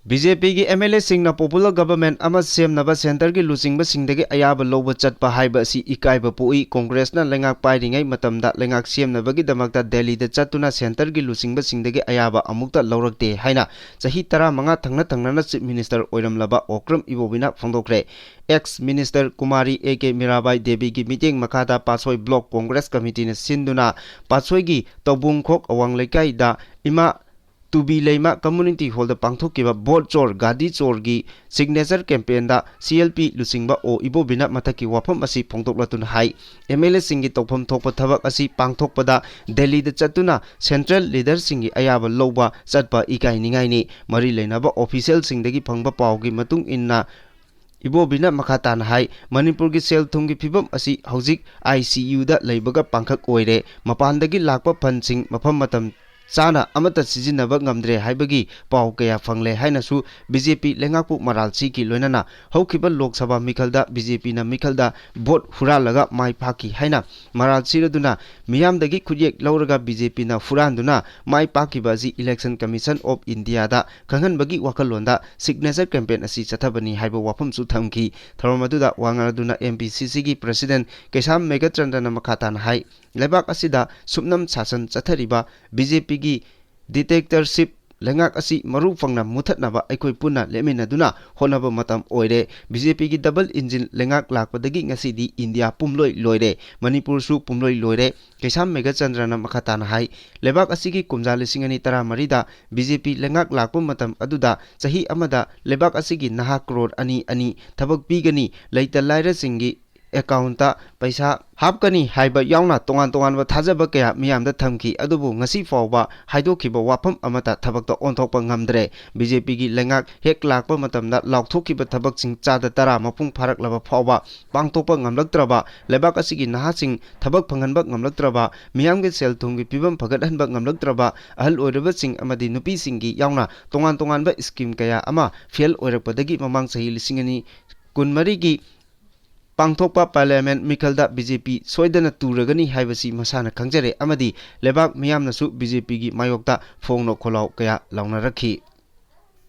ꯕꯤ ꯖꯦ ꯄꯤꯒꯤ ꯑꯦꯝ ꯑꯦꯜ ꯑꯦꯁꯤꯡꯅ ꯄꯣꯄꯨꯂꯔ ꯒꯚꯔꯟꯃꯦꯟꯠ ꯑꯃ ꯁꯦꯝꯅꯕ ꯁꯦꯟꯇꯔꯒꯤ ꯂꯨꯆꯤꯡꯕꯁꯤꯡꯗꯒꯤ ꯑꯌꯥꯕ ꯂꯧꯕ ꯆꯠꯄ ꯍꯥꯏꯕ ꯑꯁꯤ ꯏꯀꯥꯏꯕ ꯄꯣꯛꯏ꯫ ꯀꯣꯡꯒ꯭ꯔꯦꯁꯅ ꯂꯩꯉꯥꯛ ꯄꯥꯏꯔꯤꯉꯩ ꯃꯇꯝꯗ ꯂꯩꯉꯥꯛ ꯁꯦꯝꯅꯕꯒꯤꯗꯃꯛꯇ ꯗꯦꯜꯂꯤꯗ ꯆꯠꯇꯨꯅ ꯁꯦꯟꯇꯔꯒꯤ ꯂꯨꯆꯤꯡꯕꯁꯤꯡꯗꯒꯤ ꯑꯌꯥꯕ ꯑꯃꯨꯛꯇ ꯂꯧꯔꯛꯇꯦ ꯍꯥꯏꯅ ꯆꯍꯤ ꯇꯔꯥꯃꯉꯥ ꯊꯪꯅ ꯊꯪꯅꯅ ꯆꯤꯐ ꯃꯤꯅꯤꯁꯇꯔ ꯑꯣꯏꯔꯝꯂꯕ ꯑꯣꯀ꯭ꯔꯝ ꯏꯕꯣꯕꯤꯅ ꯐꯣꯡꯗꯣꯛꯈ꯭ꯔꯦ꯫ Ex minister Kumari A K Mirabai ꯗꯦꯕꯤꯒꯤ ꯃꯤꯠꯌꯦꯡ ꯃꯈꯥꯗ ꯄꯥꯠꯁꯣꯏ ꯕ꯭ꯂꯣꯛ ꯀꯣꯡꯒ꯭ꯔꯦꯁ ꯀꯃꯤꯇꯤꯅ ꯁꯤꯟꯗꯨꯅ ꯄꯥꯠꯁꯣꯏꯒꯤ ꯇꯧꯕꯨꯡꯈꯣꯛ ꯑꯋꯥꯡ ꯂꯩꯀꯥꯏꯗ ꯏꯃꯥ ꯇꯨꯕꯤ ꯂꯩꯃ ꯀꯝꯃ꯭ꯌꯨꯅꯤꯇꯤ ꯍꯣꯜꯗ ꯄꯥꯡꯊꯣꯛꯈꯤꯕ ꯚꯣꯠ ꯆꯣꯔ ꯒꯥꯗꯤ ꯆꯣꯔꯒꯤ ꯁꯤꯒꯅꯦꯆꯔ ꯀꯦꯝꯄꯦꯟꯗ ꯁꯤ ꯑꯦꯜ ꯄꯤ ꯂꯨꯆꯤꯡꯕ ꯑꯣ ꯏꯕꯣꯕꯤꯅ ꯃꯊꯛꯀꯤ ꯋꯥꯐꯝ ꯑꯁꯤ ꯐꯣꯡꯗꯣꯛꯂꯗꯨꯅ ꯍꯥꯏ, ꯑꯦꯝ ꯑꯦꯜ ꯑꯦꯁꯤꯡꯒꯤ ꯇꯧꯐꯝ ꯊꯣꯛꯄ ꯊꯕꯛ ꯑꯁꯤ ꯄꯥꯡꯊꯣꯛꯄꯗ ꯗꯦꯜꯂꯤꯗ ꯆꯠꯇꯨꯅ ꯁꯦꯟꯇ꯭ꯔꯦꯜ ꯂꯤꯗꯔꯁꯤꯡꯒꯤ ꯑꯌꯥꯕ ꯂꯧꯕ ꯆꯠꯄ ꯏꯀꯥꯏꯅꯤꯡꯉꯥꯏꯅꯤ꯫ ꯃꯔꯤ ꯂꯩꯅꯕ ꯑꯣꯐꯤꯁꯤꯌꯦꯜꯁꯤꯡꯗꯒꯤ ꯐꯪꯕ ꯄꯥꯎꯒꯤ ꯃꯇꯨꯡ ꯏꯟꯅ, ꯏꯕꯣꯕꯤꯅ ꯃꯈꯥ ꯇꯥꯅ ꯍꯥꯏ, ꯃꯅꯤꯄꯨꯔꯒꯤ ꯁꯦꯜ ꯊꯨꯝꯒꯤ ꯐꯤꯕꯝ ꯑꯁꯤ ꯍꯧꯖꯤꯛ ꯑꯥꯏ ꯁꯤ ꯌꯨꯗ ꯂꯩꯕꯒ ꯄꯥꯡꯈꯛ ꯑꯣꯏꯔꯦ꯫ ꯃꯄꯥꯟꯗꯒꯤ ꯂꯥꯛꯄ ꯐꯟꯁꯤꯡ ꯃꯐꯝ ꯃꯇꯝ ꯆꯥꯅ ꯑꯃꯠꯇ ꯁꯤꯖꯤꯟꯅꯕ ꯉꯝꯗ꯭ꯔꯦ ꯍꯥꯏꯕꯒꯤ ꯄꯥꯎ ꯀꯌꯥ ꯐꯪꯂꯦ ꯍꯥꯏꯅꯁꯨ ꯕꯤ ꯖꯦ ꯄꯤ ꯂꯩꯉꯥꯛꯄꯨ ꯃꯔꯥꯜ ꯁꯤꯈꯤ꯫ ꯂꯣꯏꯅꯅ ꯍꯧꯈꯤꯕ ꯂꯣꯛ ꯁꯚꯥ ꯃꯤꯈꯜꯗ ꯕꯤ ꯖꯦ ꯄꯤꯅ ꯃꯤꯈꯜꯗ ꯚꯣꯠ ꯍꯨꯔꯥꯜꯂꯒ ꯃꯥꯏ ꯄꯥꯛꯈꯤ ꯍꯥꯏꯅ ꯃꯔꯥꯜ ꯁꯤꯔꯗꯨꯅ ꯃꯤꯌꯥꯝꯗꯒꯤ ꯈꯨꯠꯌꯦꯛ ꯂꯧꯔꯒ ꯕꯤ ꯖꯦ ꯄꯤꯅ ꯍꯨꯔꯥꯟꯗꯨꯅ ꯃꯥꯏ ꯄꯥꯛꯈꯤꯕ ꯑꯁꯤ Election Commission of India ꯗ ꯈꯪꯍꯟꯕꯒꯤ ꯋꯥꯈꯜꯂꯣꯟꯗ signature campaign ꯑꯁꯤ ꯆꯠꯊꯕꯅꯤ ꯍꯥꯏꯕ ꯋꯥꯐꯝꯁꯨ ꯊꯝꯈꯤ꯫ ꯊꯧꯔꯝ ꯑꯗꯨꯗ ꯋꯥ ꯉꯥꯡꯂꯗꯨꯅ ꯑꯦꯝ ꯄꯤ ꯁꯤ ꯁꯤꯒꯤ president ꯀꯩꯁꯥꯝ ꯃꯦꯘꯆꯟꯗ꯭ꯔꯅ ꯃꯈꯥ ꯇꯥꯅ ꯍꯥꯏ, ꯂꯩꯕꯥꯛ ꯑꯁꯤꯗ ꯁꯨꯞꯅꯝ ꯁꯥꯁꯟ ꯆꯠꯊꯔꯤꯕ ꯕꯤ ꯖꯦ ꯄꯤꯒꯤ dictatorship ꯂꯩꯉꯥꯛ ꯑꯁꯤ ꯃꯔꯨ ꯐꯪꯅ ꯃꯨꯊꯠꯅꯕ ꯑꯩꯈꯣꯏ ꯄꯨꯟꯅ ꯂꯦꯞꯃꯤꯟꯅꯗꯨꯅ ꯍꯣꯠꯅꯕ ꯃꯇꯝ ꯑꯣꯏꯔꯦ꯫ ꯕꯤ ꯖꯦ ꯄꯤꯒꯤ double engine ꯂꯩꯉꯥꯛ ꯂꯥꯛꯄꯗꯒꯤ ꯉꯁꯤꯗꯤ ꯏꯟꯗꯤꯌꯥ ꯄꯨꯝꯂꯣꯏ ꯂꯣꯏꯔꯦ, ꯃꯅꯤꯄꯨꯔꯁꯨ ꯄꯨꯝꯂꯣꯏ ꯂꯣꯏꯔꯦ꯫ ꯀꯩꯁꯥꯝ ꯃꯦꯘꯆꯟꯗ꯭ꯔꯅ ꯃꯈꯥ ꯇꯥꯅ ꯍꯥꯏ, ꯂꯩꯕꯥꯛ ꯑꯁꯤꯒꯤ ꯀꯨꯝꯖꯥ ꯂꯤꯁꯤꯡ ꯑꯅꯤ ꯇꯔꯥꯃꯔꯤꯗ ꯕꯤ ꯖꯦ ꯄꯤ ꯂꯩꯉꯥꯛ ꯂꯥꯛꯄ ꯃꯇꯝ ꯑꯗꯨꯗ ꯆꯍꯤ ꯑꯃꯗ ꯂꯩꯕꯥꯛ ꯑꯁꯤꯒꯤ ꯅꯍꯥ ꯀ꯭ꯔꯣꯔ ꯑꯅꯤ ꯑꯅꯤ ꯊꯕꯛ ꯄꯤꯒꯅꯤ, ꯂꯩꯇ ꯂꯥꯏꯔꯁꯤꯡꯒꯤ account ꯇ ꯄꯩꯁꯥ ꯍꯥꯞꯀꯅꯤ ꯍꯥꯏꯕ ꯌꯥꯎꯅ ꯇꯣꯉꯥꯟ ꯇꯣꯉꯥꯟꯕ ꯊꯥꯖꯕ ꯀꯌꯥ ꯃꯤꯌꯥꯝꯗ ꯊꯝꯈꯤ꯫ ꯑꯗꯨꯕꯨ ꯉꯁꯤ ꯐꯥꯎꯕ ꯍꯥꯏꯗꯣꯛꯈꯤꯕ ꯋꯥꯐꯝ ꯑꯃꯠꯇ ꯊꯕꯛꯇ ꯑꯣꯟꯊꯣꯛꯄ ꯉꯝꯗ꯭ꯔꯦ꯫ ꯕꯤ ꯖꯦ ꯄꯤꯒꯤ ꯂꯩꯉꯥꯛ ꯍꯦꯛ ꯂꯥꯛꯄ ꯃꯇꯝꯗ ꯂꯥꯎꯊꯣꯛꯈꯤꯕ ꯊꯕꯛꯁꯤꯡ ꯆꯥꯗ ꯇꯔꯥ ꯃꯄꯨꯡ ꯐꯥꯔꯛꯂꯕ ꯐꯥꯎꯕ ꯄꯥꯡꯊꯣꯛꯄ ꯉꯝꯂꯛꯇ꯭ꯔꯕ, ꯂꯩꯕꯥꯛ ꯑꯁꯤꯒꯤ ꯅꯍꯥꯁꯤꯡ ꯊꯕꯛ ꯐꯪꯍꯟꯕ ꯉꯝꯂꯛꯇ꯭ꯔꯕ, ꯃꯤꯌꯥꯝꯒꯤ ꯁꯦꯜ ꯊꯨꯝꯒꯤ ꯐꯤꯕꯝ ꯐꯒꯠꯍꯟꯕ ꯉꯝꯂꯛꯇ꯭ꯔꯕ, ꯑꯍꯜ ꯑꯣꯏꯔꯕꯁꯤꯡ ꯑꯃꯗꯤ ꯅꯨꯄꯤꯁꯤꯡꯒꯤ ꯌꯥꯎꯅ ꯇꯣꯉꯥꯟ ꯇꯣꯉꯥꯟꯕ scheme ꯀꯌꯥ ꯑꯃ fail ꯑꯣꯏꯔꯛꯄꯗꯒꯤ ꯃꯃꯥꯡ ꯆꯍꯤ ꯂꯤꯁꯤꯡ ꯑꯅꯤ ꯀꯨꯟꯃꯔꯤꯒꯤ ꯄꯥꯡꯊꯣꯛꯄ parliament ꯃꯤꯈꯜꯗ ꯕꯤ ꯖꯦ ꯄꯤ ꯁꯣꯏꯗꯅ ꯇꯨꯔꯒꯅꯤ ꯍꯥꯏꯕꯁꯤ ꯃꯁꯥꯅ ꯈꯪꯖꯔꯦ ꯑꯃꯗꯤ ꯂꯩꯕꯥꯛ ꯃꯤꯌꯥꯝꯅꯁꯨ ꯕꯤ ꯖꯦ ꯄꯤꯒꯤ ꯃꯥꯌꯣꯛꯇ ꯐꯣꯡꯅ ꯈꯣꯜꯂꯥꯎ ꯀꯌꯥ ꯂꯥꯎꯅꯔꯛꯈꯤ꯫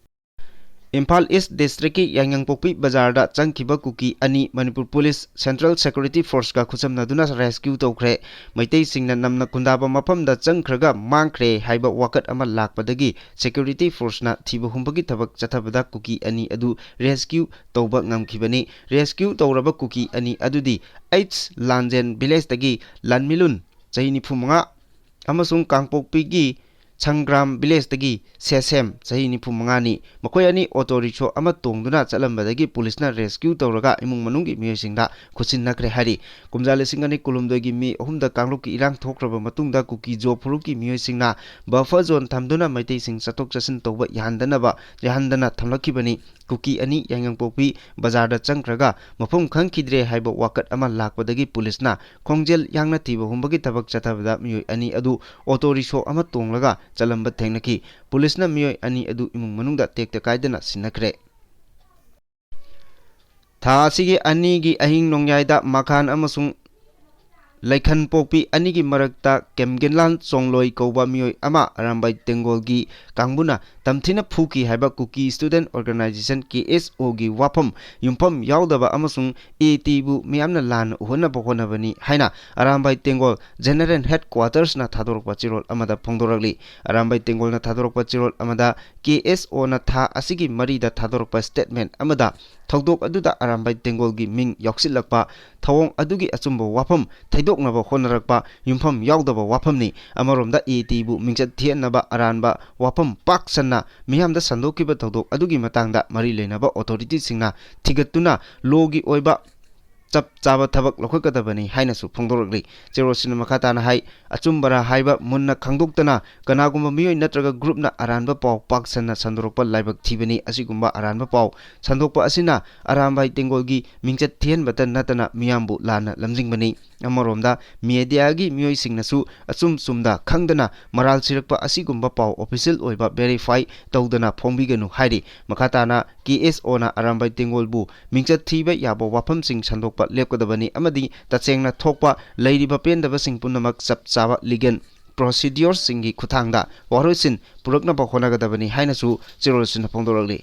ꯏꯝꯐꯥꯜ East District ꯀꯤ ꯌꯥꯏꯉꯪꯄꯣꯛꯄꯤ ꯕꯖꯥꯔꯗ ꯆꯪꯈꯤꯕ ꯀꯨꯀꯤ ꯑꯅꯤ Manipur Police Central Security Force ꯀ ꯈꯨꯠꯁꯝꯅꯗꯨꯅ rescue ꯇꯧꯈ꯭ꯔꯦ꯫ ꯃꯩꯇꯩꯁꯤꯡꯅ ꯅꯝꯅ ꯈꯨꯟꯗꯥꯕ ꯃꯐꯝꯗ ꯆꯪꯈ꯭ꯔꯒ ꯃꯥꯡꯈ꯭ꯔꯦ ꯍꯥꯏꯕ ꯋꯥꯀꯠ ꯑꯃ ꯂꯥꯛꯄꯗꯒꯤ security force ꯅ ꯊꯤꯕ ꯍꯨꯝꯕꯒꯤ ꯊꯕꯛ ꯆꯠꯊꯕꯗ ꯀꯨꯀꯤ ꯑꯅꯤ ꯑꯗꯨ rescue ꯇꯧꯕ ꯉꯝꯈꯤꯕꯅꯤ꯫ Rescue ꯇꯧꯔꯕ ꯀꯨꯀꯤ ꯑꯅꯤ ꯑꯗꯨꯗꯤ ꯑꯩꯆ ꯂꯥꯟꯖꯦꯟ village ꯇꯒꯤ ꯂꯥꯟꯃꯤꯂꯨꯟ, ꯆꯍꯤ ꯅꯤꯐꯨ ꯃꯉꯥ, ꯑꯃꯁꯨꯡ ꯀꯥꯡꯄꯣꯛꯄꯤꯒꯤ ꯁꯪꯒ꯭ꯔꯥꯝ ꯚꯤꯂꯦꯖꯇꯒꯤ ꯁꯦꯁꯦꯝ, ꯆꯍꯤ ꯅꯤꯐꯨ ꯃꯉꯥꯅꯤ꯫ ꯃꯈꯣꯏ ꯑꯅꯤ ꯑꯣꯇꯣ ꯔꯤꯛꯁꯣ ꯑꯃ ꯇꯣꯡꯗꯨꯅ ꯆꯠꯂꯝꯕꯗꯒꯤ ꯄꯨꯂꯤꯁꯅ ꯔꯦꯁꯀ꯭ꯌꯨ ꯇꯧꯔꯒ ꯏꯃꯨꯡ ꯃꯅꯨꯡꯒꯤ ꯃꯤꯑꯣꯏꯁꯤꯡꯗ ꯈꯨꯠꯁꯤꯟꯅꯈ꯭ꯔꯦ ꯍꯥꯏꯔꯤ꯫ ꯀꯨꯝꯖꯥ ꯂꯤꯁꯤꯡ ꯑꯅꯤ ꯀꯨꯟꯍꯨꯝꯗꯣꯏꯒꯤ ꯃꯦ ꯑꯍꯨꯝꯗ ꯀꯥꯡꯂꯨꯞꯀꯤ ꯏꯔꯥꯡ ꯊꯣꯛꯈ꯭ꯔꯕ ꯃꯇꯨꯡꯗ ꯀꯨꯀꯤ ꯖꯣ ꯐꯨꯔꯨꯞꯀꯤ ꯃꯤꯑꯣꯏꯁꯤꯡꯅ ꯕꯐꯔ ꯖꯣꯟ ꯊꯝꯗꯨꯅ ꯃꯩꯇꯩꯁꯤꯡ ꯆꯠꯊꯣꯛ ꯆꯠꯁꯤꯟ ꯇꯧꯕ ꯌꯥꯍꯟꯗꯅꯕ, ꯌꯥꯍꯟꯗꯅ ꯊꯝꯂꯛꯈꯤꯕꯅꯤ꯫ ꯀꯨꯀꯤ ꯑꯅꯤ ꯌꯥꯏꯉꯪꯄꯣꯛꯄꯤ ꯕꯖꯥꯔꯗ ꯆꯪꯈ꯭ꯔꯒ ꯃꯐꯝ ꯈꯪꯈꯤꯗ꯭ꯔꯦ ꯍꯥꯏꯕ ꯋꯥꯀꯠ ꯑꯃ ꯂꯥꯛꯄꯗꯒꯤ ꯄꯨꯂꯤꯁꯅ ꯈꯣꯡꯖꯦꯜ ꯌꯥꯡꯅ ꯊꯤꯕ ꯍꯨꯝꯕꯒꯤ ꯊꯕꯛ ꯆꯠꯊꯕꯗ ꯃꯤꯑꯣꯏ ꯑꯅꯤ ꯑꯗꯨ ꯑꯣꯇꯣ ꯔꯤꯛꯁꯣ ꯑꯃ ꯇꯣꯡꯂꯒ ꯆꯠꯂꯝꯕ ꯊꯦꯡꯅꯈꯤ꯫ ꯄꯨꯂꯤꯁꯅ ꯃꯤꯑꯣꯏ ꯑꯅꯤ ꯑꯗꯨ ꯏꯃꯨꯡ ꯃꯅꯨꯡꯗ ꯇꯦꯛꯇ ꯀꯥꯏꯗꯅ ꯁꯤꯟꯅꯈ꯭ꯔꯦ꯫ ꯊꯥ ꯑꯁꯤꯒꯤ ꯑꯅꯤꯒꯤ ꯑꯍꯤꯡ ꯅꯣꯡꯌꯥꯏꯗ ꯃꯈꯥꯟ ꯑꯃꯁꯨꯡ ꯂꯩꯈꯟꯄꯣꯛꯄꯤ ꯑꯅꯤꯒꯤ ꯃꯔꯛꯇ ꯀꯦꯝꯒꯦꯟꯂꯥꯜ ꯆꯣꯡꯂꯣꯏ ꯀꯧꯕ ꯃꯤꯑꯣꯏ ꯑꯃ ꯑꯔꯥꯝꯕꯥꯏ ꯇꯦꯡꯒꯣꯜꯒꯤ ꯀꯥꯡꯕꯨꯅ ꯇꯝꯊꯤꯅ ꯐꯨꯈꯤ ꯍꯥꯏꯕ ꯀꯨꯀꯤ ꯁ꯭ꯇꯨꯗꯦꯟꯠ ꯑꯣꯔꯒꯅꯥꯏꯖꯦꯁꯟ, ꯀꯦ ꯑꯦꯁ ꯑꯣꯒꯤ ꯋꯥꯐꯝ ꯌꯨꯝꯐꯝ ꯌꯥꯎꯗꯕ ꯑꯃꯁꯨꯡ ꯑꯦ ꯇꯤꯕꯨ ꯃꯤꯌꯥꯝꯅ ꯂꯥꯟꯅ ꯎꯍꯟꯅꯕ ꯍꯣꯠꯅꯕꯅꯤ ꯍꯥꯏꯅ ꯑꯔꯥꯝꯕꯥꯏ ꯇꯦꯡꯒꯣꯜ ꯖꯦꯅꯔꯦꯜ ꯍꯦꯗꯀ꯭ꯋꯥꯇꯔꯁꯅ ꯊꯥꯗꯣꯔꯛꯄ ꯆꯦꯔꯣꯜ ꯑꯃꯗ ꯐꯣꯡꯗꯣꯔꯛꯂꯤ꯫ ꯑꯔꯥꯝꯕꯥꯏ ꯇꯦꯡꯒꯣꯜꯅ ꯊꯥꯗꯣꯔꯛꯄ ꯆꯦꯔꯣꯜ ꯑꯃꯗ ꯀꯦ ꯑꯦꯁ ꯑꯣꯅ ꯊꯥ ꯑꯁꯤꯒꯤ ꯃꯔꯤꯗ ꯊꯥꯗꯣꯔꯛꯄ ꯁ꯭ꯇꯦꯠꯃꯦꯟꯠ ꯑꯃꯗ ꯊꯧꯗꯣꯛ ꯑꯗꯨꯗ ꯑꯔꯥꯝꯕꯥꯏ ꯇꯦꯡꯒꯣꯜꯒꯤ ꯃꯤꯡ ꯌꯥꯎꯁꯤꯜꯂꯛꯄ, ꯊꯧꯑꯣꯡ ꯑꯗꯨꯒꯤ ꯑꯆꯨꯝꯕ ꯋꯥꯐꯝ ꯊꯩꯗꯣꯛꯅꯕ ꯍꯣꯠꯅꯔꯛꯄ ꯌꯨꯝꯐꯝ ꯌꯥꯎꯗꯕ ꯋꯥꯐꯝꯅꯤ꯫ ꯑꯃꯔꯣꯝꯗ ꯑꯦ ꯇꯤꯕꯨ ꯃꯤꯡꯆꯠ ꯊꯤꯍꯟꯅꯕ ꯑꯔꯥꯟꯕ ꯋꯥꯐꯝ ꯄꯥꯛ ꯁꯟꯅ ꯃꯤꯌꯥꯝꯗ ꯁꯟꯗꯣꯛꯈꯤꯕ ꯊꯧꯗꯣꯛ ꯑꯗꯨꯒꯤ ꯃꯇꯥꯡꯗ ꯃꯔꯤ ꯂꯩꯅꯕ ꯑꯣꯊꯣꯔꯤꯇꯤꯁꯤꯡꯅ ꯊꯤꯒꯠꯇꯨꯅ ꯂꯣꯒꯤ ꯑꯣꯏꯕ ꯆꯞ ꯆꯥꯕ ꯊꯕꯛ ꯂꯧꯈꯠꯀꯗꯕꯅꯤ ꯍꯥꯏꯅꯁꯨ ꯐꯣꯡꯗꯣꯔꯛꯂꯤ꯫ ꯆꯦꯔꯣꯜꯁꯤꯅ ꯃꯈꯥ ꯇꯥꯅ ꯍꯥꯏ, ꯑꯆꯨꯝꯕꯔꯥ ꯍꯥꯏꯕ ꯃꯨꯟꯅ ꯈꯪꯗꯣꯛꯇꯅ ꯀꯅꯥꯒꯨꯝꯕ ꯃꯤꯑꯣꯏ ꯅꯠꯇ꯭ꯔꯒ ꯒ꯭ꯔꯨꯞꯅ ꯑꯔꯥꯟꯕ ꯄꯥꯎ ꯄꯥꯛ ꯁꯟꯅ ꯁꯟꯗꯣꯔꯛꯄ ꯂꯥꯏꯕꯛ ꯊꯤꯕꯅꯤ꯫ ꯑꯁꯤꯒꯨꯝꯕ ꯑꯔꯥꯟꯕ ꯄꯥꯎ ꯁꯟꯗꯣꯛꯄ ꯑꯁꯤꯅ ꯑꯔꯥꯝꯕꯥꯏ ꯇꯦꯡꯒꯣꯜꯒꯤ ꯃꯤꯡꯆꯠ ꯊꯤꯍꯟꯕꯇ ꯅꯠꯇꯅ ꯃꯤꯌꯥꯝꯕꯨ ꯂꯥꯟꯅ ꯂꯝꯖꯤꯡꯕꯅꯤ꯫ ꯑꯃꯔꯣꯝꯗ ꯃꯦꯗꯤꯌꯥꯒꯤ ꯃꯤꯑꯣꯏꯁꯤꯡꯅꯁꯨ ꯑꯆꯨꯝ ꯆꯨꯝꯗ ꯈꯪꯗꯅ ꯃꯔꯥꯜ ꯁꯤꯔꯛꯄ ꯑꯁꯤꯒꯨꯝꯕ ꯄꯥꯎ ꯑꯣꯐꯤꯁꯤꯌꯦꯜ ꯑꯣꯏꯕ ꯚꯦꯔꯤꯐꯥꯏ ꯇꯧꯗꯅ ꯐꯣꯡꯕꯤꯒꯅꯨ ꯍꯥꯏꯔꯤ꯫ ꯃꯈꯥ ꯇꯥꯅ ꯀꯦ ꯑꯦꯁ ꯑꯣꯅ ꯑꯔꯥꯝꯕꯥꯏ ꯇꯦꯡꯒꯣꯜꯕꯨ ꯃꯤꯡꯆꯠ ꯊꯤꯕ ꯌꯥꯕ ꯋꯥꯐꯝꯁꯤꯡ ꯁꯟꯗꯣꯛꯄ ꯂꯦꯞꯀꯗꯕꯅꯤ ꯑꯃꯗꯤ ꯇꯁꯦꯡꯅ ꯊꯣꯛꯄ ꯂꯩꯔꯤꯕ ꯄꯦꯟꯗꯕꯁꯤꯡ ꯄꯨꯝꯅꯃꯛ ꯆꯞ ꯆꯥꯕ ꯂꯤꯒꯦꯜ ꯄ꯭ꯔꯣꯁꯤꯗ꯭ꯌꯣꯔꯁꯤꯡꯒꯤ ꯈꯨꯠꯊꯥꯡꯗ ꯋꯥꯔꯣꯏꯁꯤꯟ ꯄꯨꯔꯛꯅꯕ ꯍꯣꯠꯅꯒꯗꯕꯅꯤ ꯍꯥꯏꯅꯁꯨ ꯆꯦꯔꯣꯜꯁꯤꯅ ꯐꯣꯡꯗꯣꯔꯛꯂꯤ꯫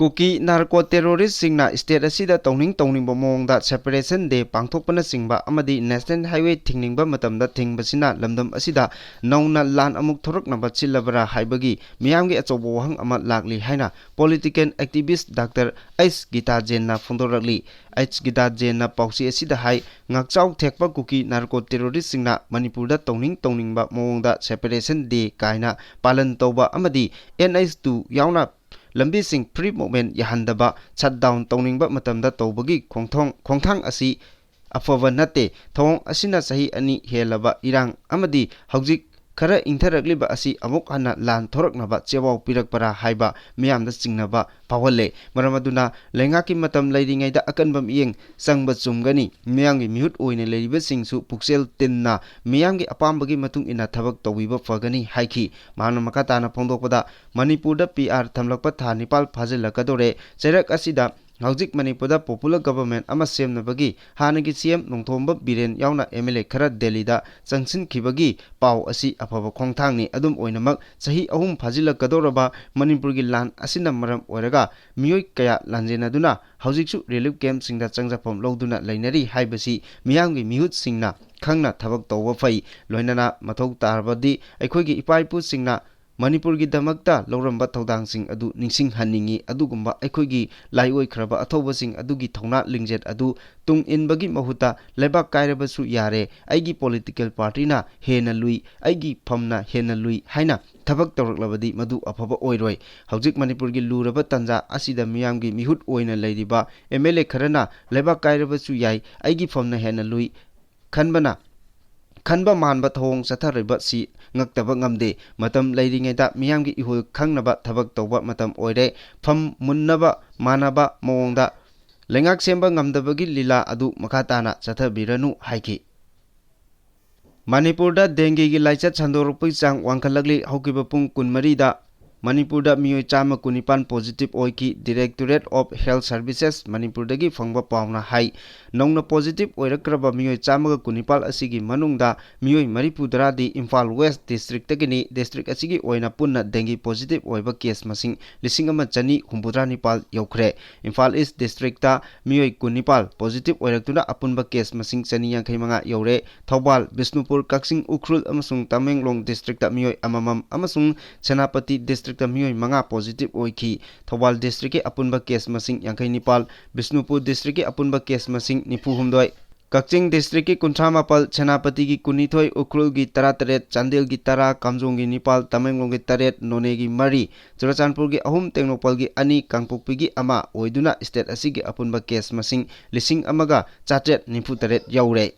ꯀꯨꯀꯤ ꯅꯥꯔꯀꯣ ꯇꯦꯔꯣꯔꯤꯁꯁꯤꯡꯅ ꯁ꯭ꯇꯦꯠ ꯑꯁꯤꯗ ꯇꯧꯅꯤꯡ ꯇꯧꯅꯤꯡꯕ ꯃꯑꯣꯡꯗ ꯁꯦꯄꯔꯦꯁꯟ ꯗꯦ ꯄꯥꯡꯊꯣꯛꯄꯅꯆꯤꯡꯕ ꯑꯃꯗꯤ ꯅꯦꯁꯅꯦꯜ ꯍꯥꯏꯋꯦ ꯊꯤꯡꯅꯤꯡꯕ ꯃꯇꯝꯗ ꯊꯤꯡꯕꯁꯤꯅ ꯂꯝꯗꯝ ꯑꯁꯤꯗ ꯅꯧꯅ ꯂꯥꯟ ꯑꯃꯨꯛ ꯊꯣꯔꯛꯅꯕ ꯁꯤꯜꯂꯕ꯭ꯔꯥ ꯍꯥꯏꯕꯒꯤ ꯃꯤꯌꯥꯝꯒꯤ ꯑꯆꯧꯕ ꯋꯥꯍꯪ ꯑꯃ ꯂꯥꯛꯂꯤ ꯍꯥꯏꯅ political activist doctor H Geeta ꯖꯦꯟꯅ ꯐꯣꯡꯗꯣꯔꯛꯂꯤ꯫ ꯑꯩꯆ ꯒꯤꯇꯥ ꯖꯦꯟꯅ ꯄꯥꯎꯆꯦ ꯑꯁꯤꯗ ꯍꯥꯏ, ꯉꯥꯛꯆꯥꯎ ꯊꯦꯛꯄ ꯀꯨꯀꯤ ꯅꯥꯔꯀꯣ ꯇꯦꯔꯣꯔꯤꯁꯁꯤꯡꯅ ꯃꯅꯤꯄꯨꯔꯗ ꯇꯧꯅꯤꯡ ꯇꯧꯅꯤꯡꯕ ꯃꯑꯣꯡꯗ ꯁꯦꯄꯔꯦꯁꯟ ꯗꯦ ꯀꯥꯏꯅ ꯄꯥꯂꯟ ꯇꯧꯕ ꯑꯃꯗꯤ ꯑꯦꯟ ꯑꯩꯆ ꯇꯨ ꯌꯥꯎꯅ ꯂꯝꯕꯤꯁꯤꯡ ꯐ꯭ꯔꯤ ꯃꯨꯚꯃꯦꯟ ꯌꯥꯍꯟꯗꯕ, ꯁꯠ ꯗꯥꯎꯟ ꯇꯧꯅꯤꯡꯕ ꯃꯇꯝꯗ ꯇꯧꯕꯒꯤ ꯈꯣꯡꯊꯣꯡ-, ꯈꯣꯡꯊꯥꯡ ꯑꯁꯤ ꯑꯐꯕ ꯅꯠꯇꯦ꯫ ꯊꯧꯑꯣꯡ ꯑꯁꯤꯅ ꯆꯍꯤ ꯑꯅꯤ ꯍꯦꯜꯂꯕ ꯏꯔꯥꯡ ꯑꯃꯗꯤ ꯍꯧꯖꯤꯛ ꯈꯔ ꯏꯪꯊꯔꯛꯂꯤꯕ ꯑꯁꯤ ꯑꯃꯨꯛ ꯍꯟꯅ ꯂꯥꯟ ꯊꯣꯔꯛꯅꯕ ꯆꯦꯋꯥꯎ ꯄꯤꯔꯛꯄꯔꯥ ꯍꯥꯏꯕ ꯃꯤꯌꯥꯝꯗ ꯆꯤꯡꯅꯕ ꯐꯥꯎꯍꯜꯂꯦ꯫ ꯃꯔꯝ ꯑꯗꯨꯅ ꯂꯩꯉꯥꯛꯀꯤ ꯃꯇꯝ ꯂꯩꯔꯤꯉꯩꯗ ꯑꯀꯟꯕ ꯃꯤꯠꯌꯦꯡ ꯆꯪꯕ ꯆꯨꯝꯒꯅꯤ꯫ ꯃꯤꯌꯥꯝꯒꯤ ꯃꯤꯍꯨꯠ ꯑꯣꯏꯅ ꯂꯩꯔꯤꯕꯁꯤꯡꯁꯨ ꯄꯨꯛꯆꯦꯜ ꯇꯤꯟꯅ ꯃꯤꯌꯥꯝꯒꯤ ꯑꯄꯥꯝꯕꯒꯤ ꯃꯇꯨꯡ ꯏꯟꯅ ꯊꯕꯛ ꯇꯧꯕꯤꯕ ꯐꯒꯅꯤ ꯍꯥꯏꯈꯤ꯫ ꯃꯍꯥꯛꯅ ꯃꯈꯥ ꯇꯥꯅ ꯐꯣꯡꯗꯣꯛꯄꯗ, ꯃꯅꯤꯄꯨꯔꯗ ꯄꯤ ꯑꯥꯔ ꯊꯝꯂꯛꯄ ꯊꯥ ꯅꯤꯄꯥꯜ ꯐꯥꯖꯤꯜꯂꯛꯀꯗꯧꯔꯦ꯫ ꯆꯩꯔꯛ ꯑꯁꯤꯗ ꯍꯧꯖꯤꯛ ꯃꯅꯤꯄꯨꯔꯗ ꯄꯣꯄꯨꯂꯔ ꯒꯚꯔꯟꯃꯦꯟꯠ ꯑꯃ ꯁꯦꯝꯅꯕꯒꯤ ꯍꯥꯟꯅꯒꯤ ꯁꯤ ꯑꯦꯝ ꯅꯣꯡꯊꯣꯝꯕꯝ ꯕꯤꯔꯦꯟ ꯌꯥꯎꯅ ꯑꯦꯝ ꯑꯦꯜ ꯑꯦ ꯈꯔ ꯗꯦꯜꯂꯤꯗ ꯆꯪꯁꯤꯟꯈꯤꯕꯒꯤ ꯄꯥꯎ ꯑꯁꯤ ꯑꯐꯕ ꯈꯣꯡꯊꯥꯡꯅꯤ꯫ ꯑꯗꯨꯝ ꯑꯣꯏꯅꯃꯛ, ꯆꯍꯤ ꯑꯍꯨꯝ ꯐꯥꯖꯤꯜꯂꯛꯀꯗꯧꯔꯕ ꯃꯅꯤꯄꯨꯔꯒꯤ ꯂꯥꯟ ꯑꯁꯤꯅ ꯃꯔꯝ ꯑꯣꯏꯔꯒ ꯃꯤꯑꯣꯏ ꯀꯌꯥ ꯂꯥꯟꯖꯦꯟꯅꯗꯨꯅ ꯍꯧꯖꯤꯛꯁꯨ ꯔꯤꯂꯤꯐ ꯀꯦꯝꯞꯁꯤꯡꯗ ꯆꯪꯖꯐꯝ ꯂꯧꯗꯨꯅ ꯂꯩꯅꯔꯤ ꯍꯥꯏꯕꯁꯤ ꯃꯤꯌꯥꯝꯒꯤ ꯃꯤꯍꯨꯠꯁꯤꯡꯅ ꯈꯪꯅ ꯊꯕꯛ ꯇꯧꯕ ꯐꯩ꯫ ꯂꯣꯏꯅꯅ ꯃꯊꯧ ꯇꯥꯔꯕꯗꯤ ꯑꯩꯈꯣꯏꯒꯤ ꯏꯄꯥ ꯏꯄꯨꯁꯤꯡꯅ ꯃꯅꯤꯄꯨꯔꯒꯤꯗꯃꯛꯇ ꯂꯧꯔꯝꯕ ꯊꯧꯗꯥꯡꯁꯤꯡ ꯑꯗꯨ ꯅꯤꯡꯁꯤꯡꯍꯟꯅꯤꯡꯏ꯫ ꯑꯗꯨꯒꯨꯝꯕ ꯑꯩꯈꯣꯏꯒꯤ ꯂꯥꯏꯑꯣꯏꯈ꯭ꯔꯕ ꯑꯊꯧꯕꯁꯤꯡ ꯑꯗꯨꯒꯤ ꯊꯧꯅꯥ ꯂꯤꯡꯖꯦꯜ ꯑꯗꯨ ꯇꯨꯡ ꯏꯟꯕꯒꯤ ꯃꯍꯨꯠꯇ, ꯂꯩꯕꯥꯛ ꯀꯥꯏꯔꯕꯁꯨ ꯌꯥꯔꯦ, ꯑꯩꯒꯤ ꯄꯣꯂꯤꯇꯤꯀꯦꯜ ꯄꯥꯔꯇꯤꯅ ꯍꯦꯟꯅ ꯂꯨꯏ, ꯑꯩꯒꯤ ꯐꯝꯅ ꯍꯦꯟꯅ ꯂꯨꯏ ꯍꯥꯏꯅ ꯊꯕꯛ ꯇꯧꯔꯛꯂꯕꯗꯤ ꯃꯗꯨ ꯑꯐꯕ ꯑꯣꯏꯔꯣꯏ꯫ ꯍꯧꯖꯤꯛ ꯃꯅꯤꯄꯨꯔꯒꯤ ꯂꯨꯔꯕ ꯇꯥꯟꯖꯥ ꯑꯁꯤꯗ ꯃꯤꯌꯥꯝꯒꯤ ꯃꯤꯍꯨꯠ ꯑꯣꯏꯅ ꯂꯩꯔꯤꯕ ꯑꯦꯝ ꯑꯦꯜ ꯑꯦ ꯈꯔꯅ ꯂꯩꯕꯥꯛ ꯀꯥꯏꯔꯕꯁꯨ ꯌꯥꯏ, ꯑꯩꯒꯤ ꯐꯝꯅ ꯍꯦꯟꯅ ꯂꯨꯏ ꯈꯟꯕꯅ, ꯈꯟꯕ ꯃꯥꯟꯕ ꯊꯧꯑꯣꯡ ꯆꯠꯊꯔꯤꯕꯁꯤ ꯉꯛꯇꯕ ꯉꯝꯗꯦ꯫ ꯃꯇꯝ ꯂꯩꯔꯤꯉꯩꯗ ꯃꯤꯌꯥꯝꯒꯤ ꯏꯍꯨꯜ ꯈꯪꯅꯕ ꯊꯕꯛ ꯇꯧꯕ ꯃꯇꯝ ꯑꯣꯏꯔꯦ꯫ ꯐꯝ ꯃꯨꯟꯅꯕ ꯃꯥꯟꯅꯕ ꯃꯑꯣꯡꯗ ꯂꯩꯉꯥꯛ ꯁꯦꯝꯕ ꯉꯝꯗꯕꯒꯤ ꯂꯤꯂꯥ ꯑꯗꯨ ꯃꯈꯥ ꯇꯥꯅ ꯆꯠꯊꯕꯤꯔꯅꯨ ꯍꯥꯏꯈꯤ꯫ ꯃꯅꯤꯄꯨꯔꯗ ꯗꯦꯡꯒꯤꯒꯤ ꯂꯥꯏꯆꯠ ꯁꯟꯗꯣꯔꯛꯄꯒꯤ ꯆꯥꯡ ꯋꯥꯡꯈꯠꯂꯛꯂꯤ꯫ ꯍꯧꯈꯤꯕ ꯄꯨꯡ ꯀꯨꯟꯃꯔꯤꯗ ꯃꯅꯤꯄꯨꯔꯗ ꯃꯤꯑꯣꯏ ꯆꯥꯝꯃ ꯀꯨꯟꯅꯤꯄꯥꯟ positive ꯑꯣꯏꯈꯤ꯫ Directorate of Health Services ꯃꯅꯤꯄꯨꯔꯗꯒꯤ ꯐꯪꯕ ꯄꯥꯎꯅ ꯍꯥꯏ, ꯅꯧꯅ positive ꯑꯣꯏꯔꯛꯈ꯭ꯔꯕ ꯃꯤꯑꯣꯏ ꯆꯥꯝꯃꯒ ꯀꯨꯟꯅꯤꯄꯥꯜ ꯑꯁꯤꯒꯤ ꯃꯅꯨꯡꯗ ꯃꯤꯑꯣꯏ ꯃꯔꯤꯐꯨ ꯇꯔꯥꯗꯤ ꯏꯝꯐꯥꯜ West Districtꯇꯒꯤꯅꯤ꯫ District ꯑꯁꯤꯒꯤ ꯑꯣꯏꯅ ꯄꯨꯟꯅ dengue positive ꯑꯣꯏꯕ case ꯃꯁꯤꯡ ꯂꯤꯁꯤꯡ ꯑꯃ ꯆꯅꯤ ꯍꯨꯝꯐꯨꯇꯔꯥ ꯅꯤꯄꯥꯜ ꯌꯧꯈ꯭ꯔꯦ꯫ ꯏꯝꯐꯥꯜ East Districtꯇ ꯃꯤꯑꯣꯏ ꯀꯨꯟꯅꯤꯄꯥꯜ positive ꯑꯣꯏꯔꯛꯇꯨꯅ ꯑꯄꯨꯟꯕ case ꯃꯁꯤꯡ ꯆꯅꯤ ꯌꯥꯡꯈꯩ ꯃꯉꯥ ꯌꯧꯔꯦ꯫ ꯊꯧꯕꯥꯜ, ꯕꯤꯁꯅꯨꯄꯨꯔ, ꯀꯛꯆꯤꯡ, ꯎꯈ꯭ꯔꯨꯜ ꯑꯃꯁꯨꯡ ꯇꯃꯦꯡꯂꯣꯡ Districtꯇ ꯃꯤꯑꯣꯏ ꯑꯃꯃꯝ ꯑꯃꯁꯨꯡ ꯁꯦꯅꯥꯄꯇꯤ Districtꯇ ꯃꯤꯑꯣꯏ ꯃꯉꯥ positive ꯑꯣꯏꯈꯤ꯫ ꯊꯧꯕꯥꯜ Districtꯀꯤ ꯑꯄꯨꯟꯕ case ꯃꯁꯤꯡ ꯌꯥꯡꯈꯩ ꯅꯤꯄꯥꯜ, ꯕꯤꯁꯅꯨꯄꯨꯔ Districtꯀꯤ ꯑꯄꯨꯟꯕ case ꯃꯁꯤꯡ ꯅꯤꯐꯨ ꯍꯨꯝꯗꯣꯏ, ꯀꯛꯆꯤꯡ Districtꯀꯤ ꯀꯨꯟꯊ꯭ꯔꯥ ꯃꯥꯄꯜ, ꯁꯦꯅꯥꯄꯇꯤꯒꯤ ꯀꯨꯟꯅꯤꯊꯣꯏ, ꯎꯈ꯭ꯔꯨꯜꯒꯤ ꯇꯔꯥꯇꯔꯦꯠ, ꯆꯥꯟꯗꯦꯜꯒꯤ ꯇꯔꯥ, ꯀꯥꯝꯖꯣꯡꯒꯤ ꯅꯤꯄꯥꯜ, ꯇꯃꯦꯡꯂꯣꯡꯒꯤ ꯇꯔꯦꯠ, ꯅꯣꯅꯦꯒꯤ ꯃꯔꯤ, ꯆꯨꯔꯆꯥꯟꯄꯨꯔꯒꯤ ꯑꯍꯨꯝ, ꯇꯦꯡꯅꯧꯄꯜꯒꯤ ꯑꯅꯤ, ꯀꯥꯡꯄꯣꯛꯄꯤꯒꯤ ꯑꯃ ꯑꯣꯏꯗꯨꯅ state ꯑꯁꯤꯒꯤ ꯑꯄꯨꯟꯕ case ꯃꯁꯤꯡ ꯂꯤꯁꯤꯡ ꯑꯃꯒ ꯆꯥꯇ꯭ꯔꯦꯠ ꯅꯤꯐꯨ ꯇꯔꯦꯠ ꯌꯧꯔꯦ꯫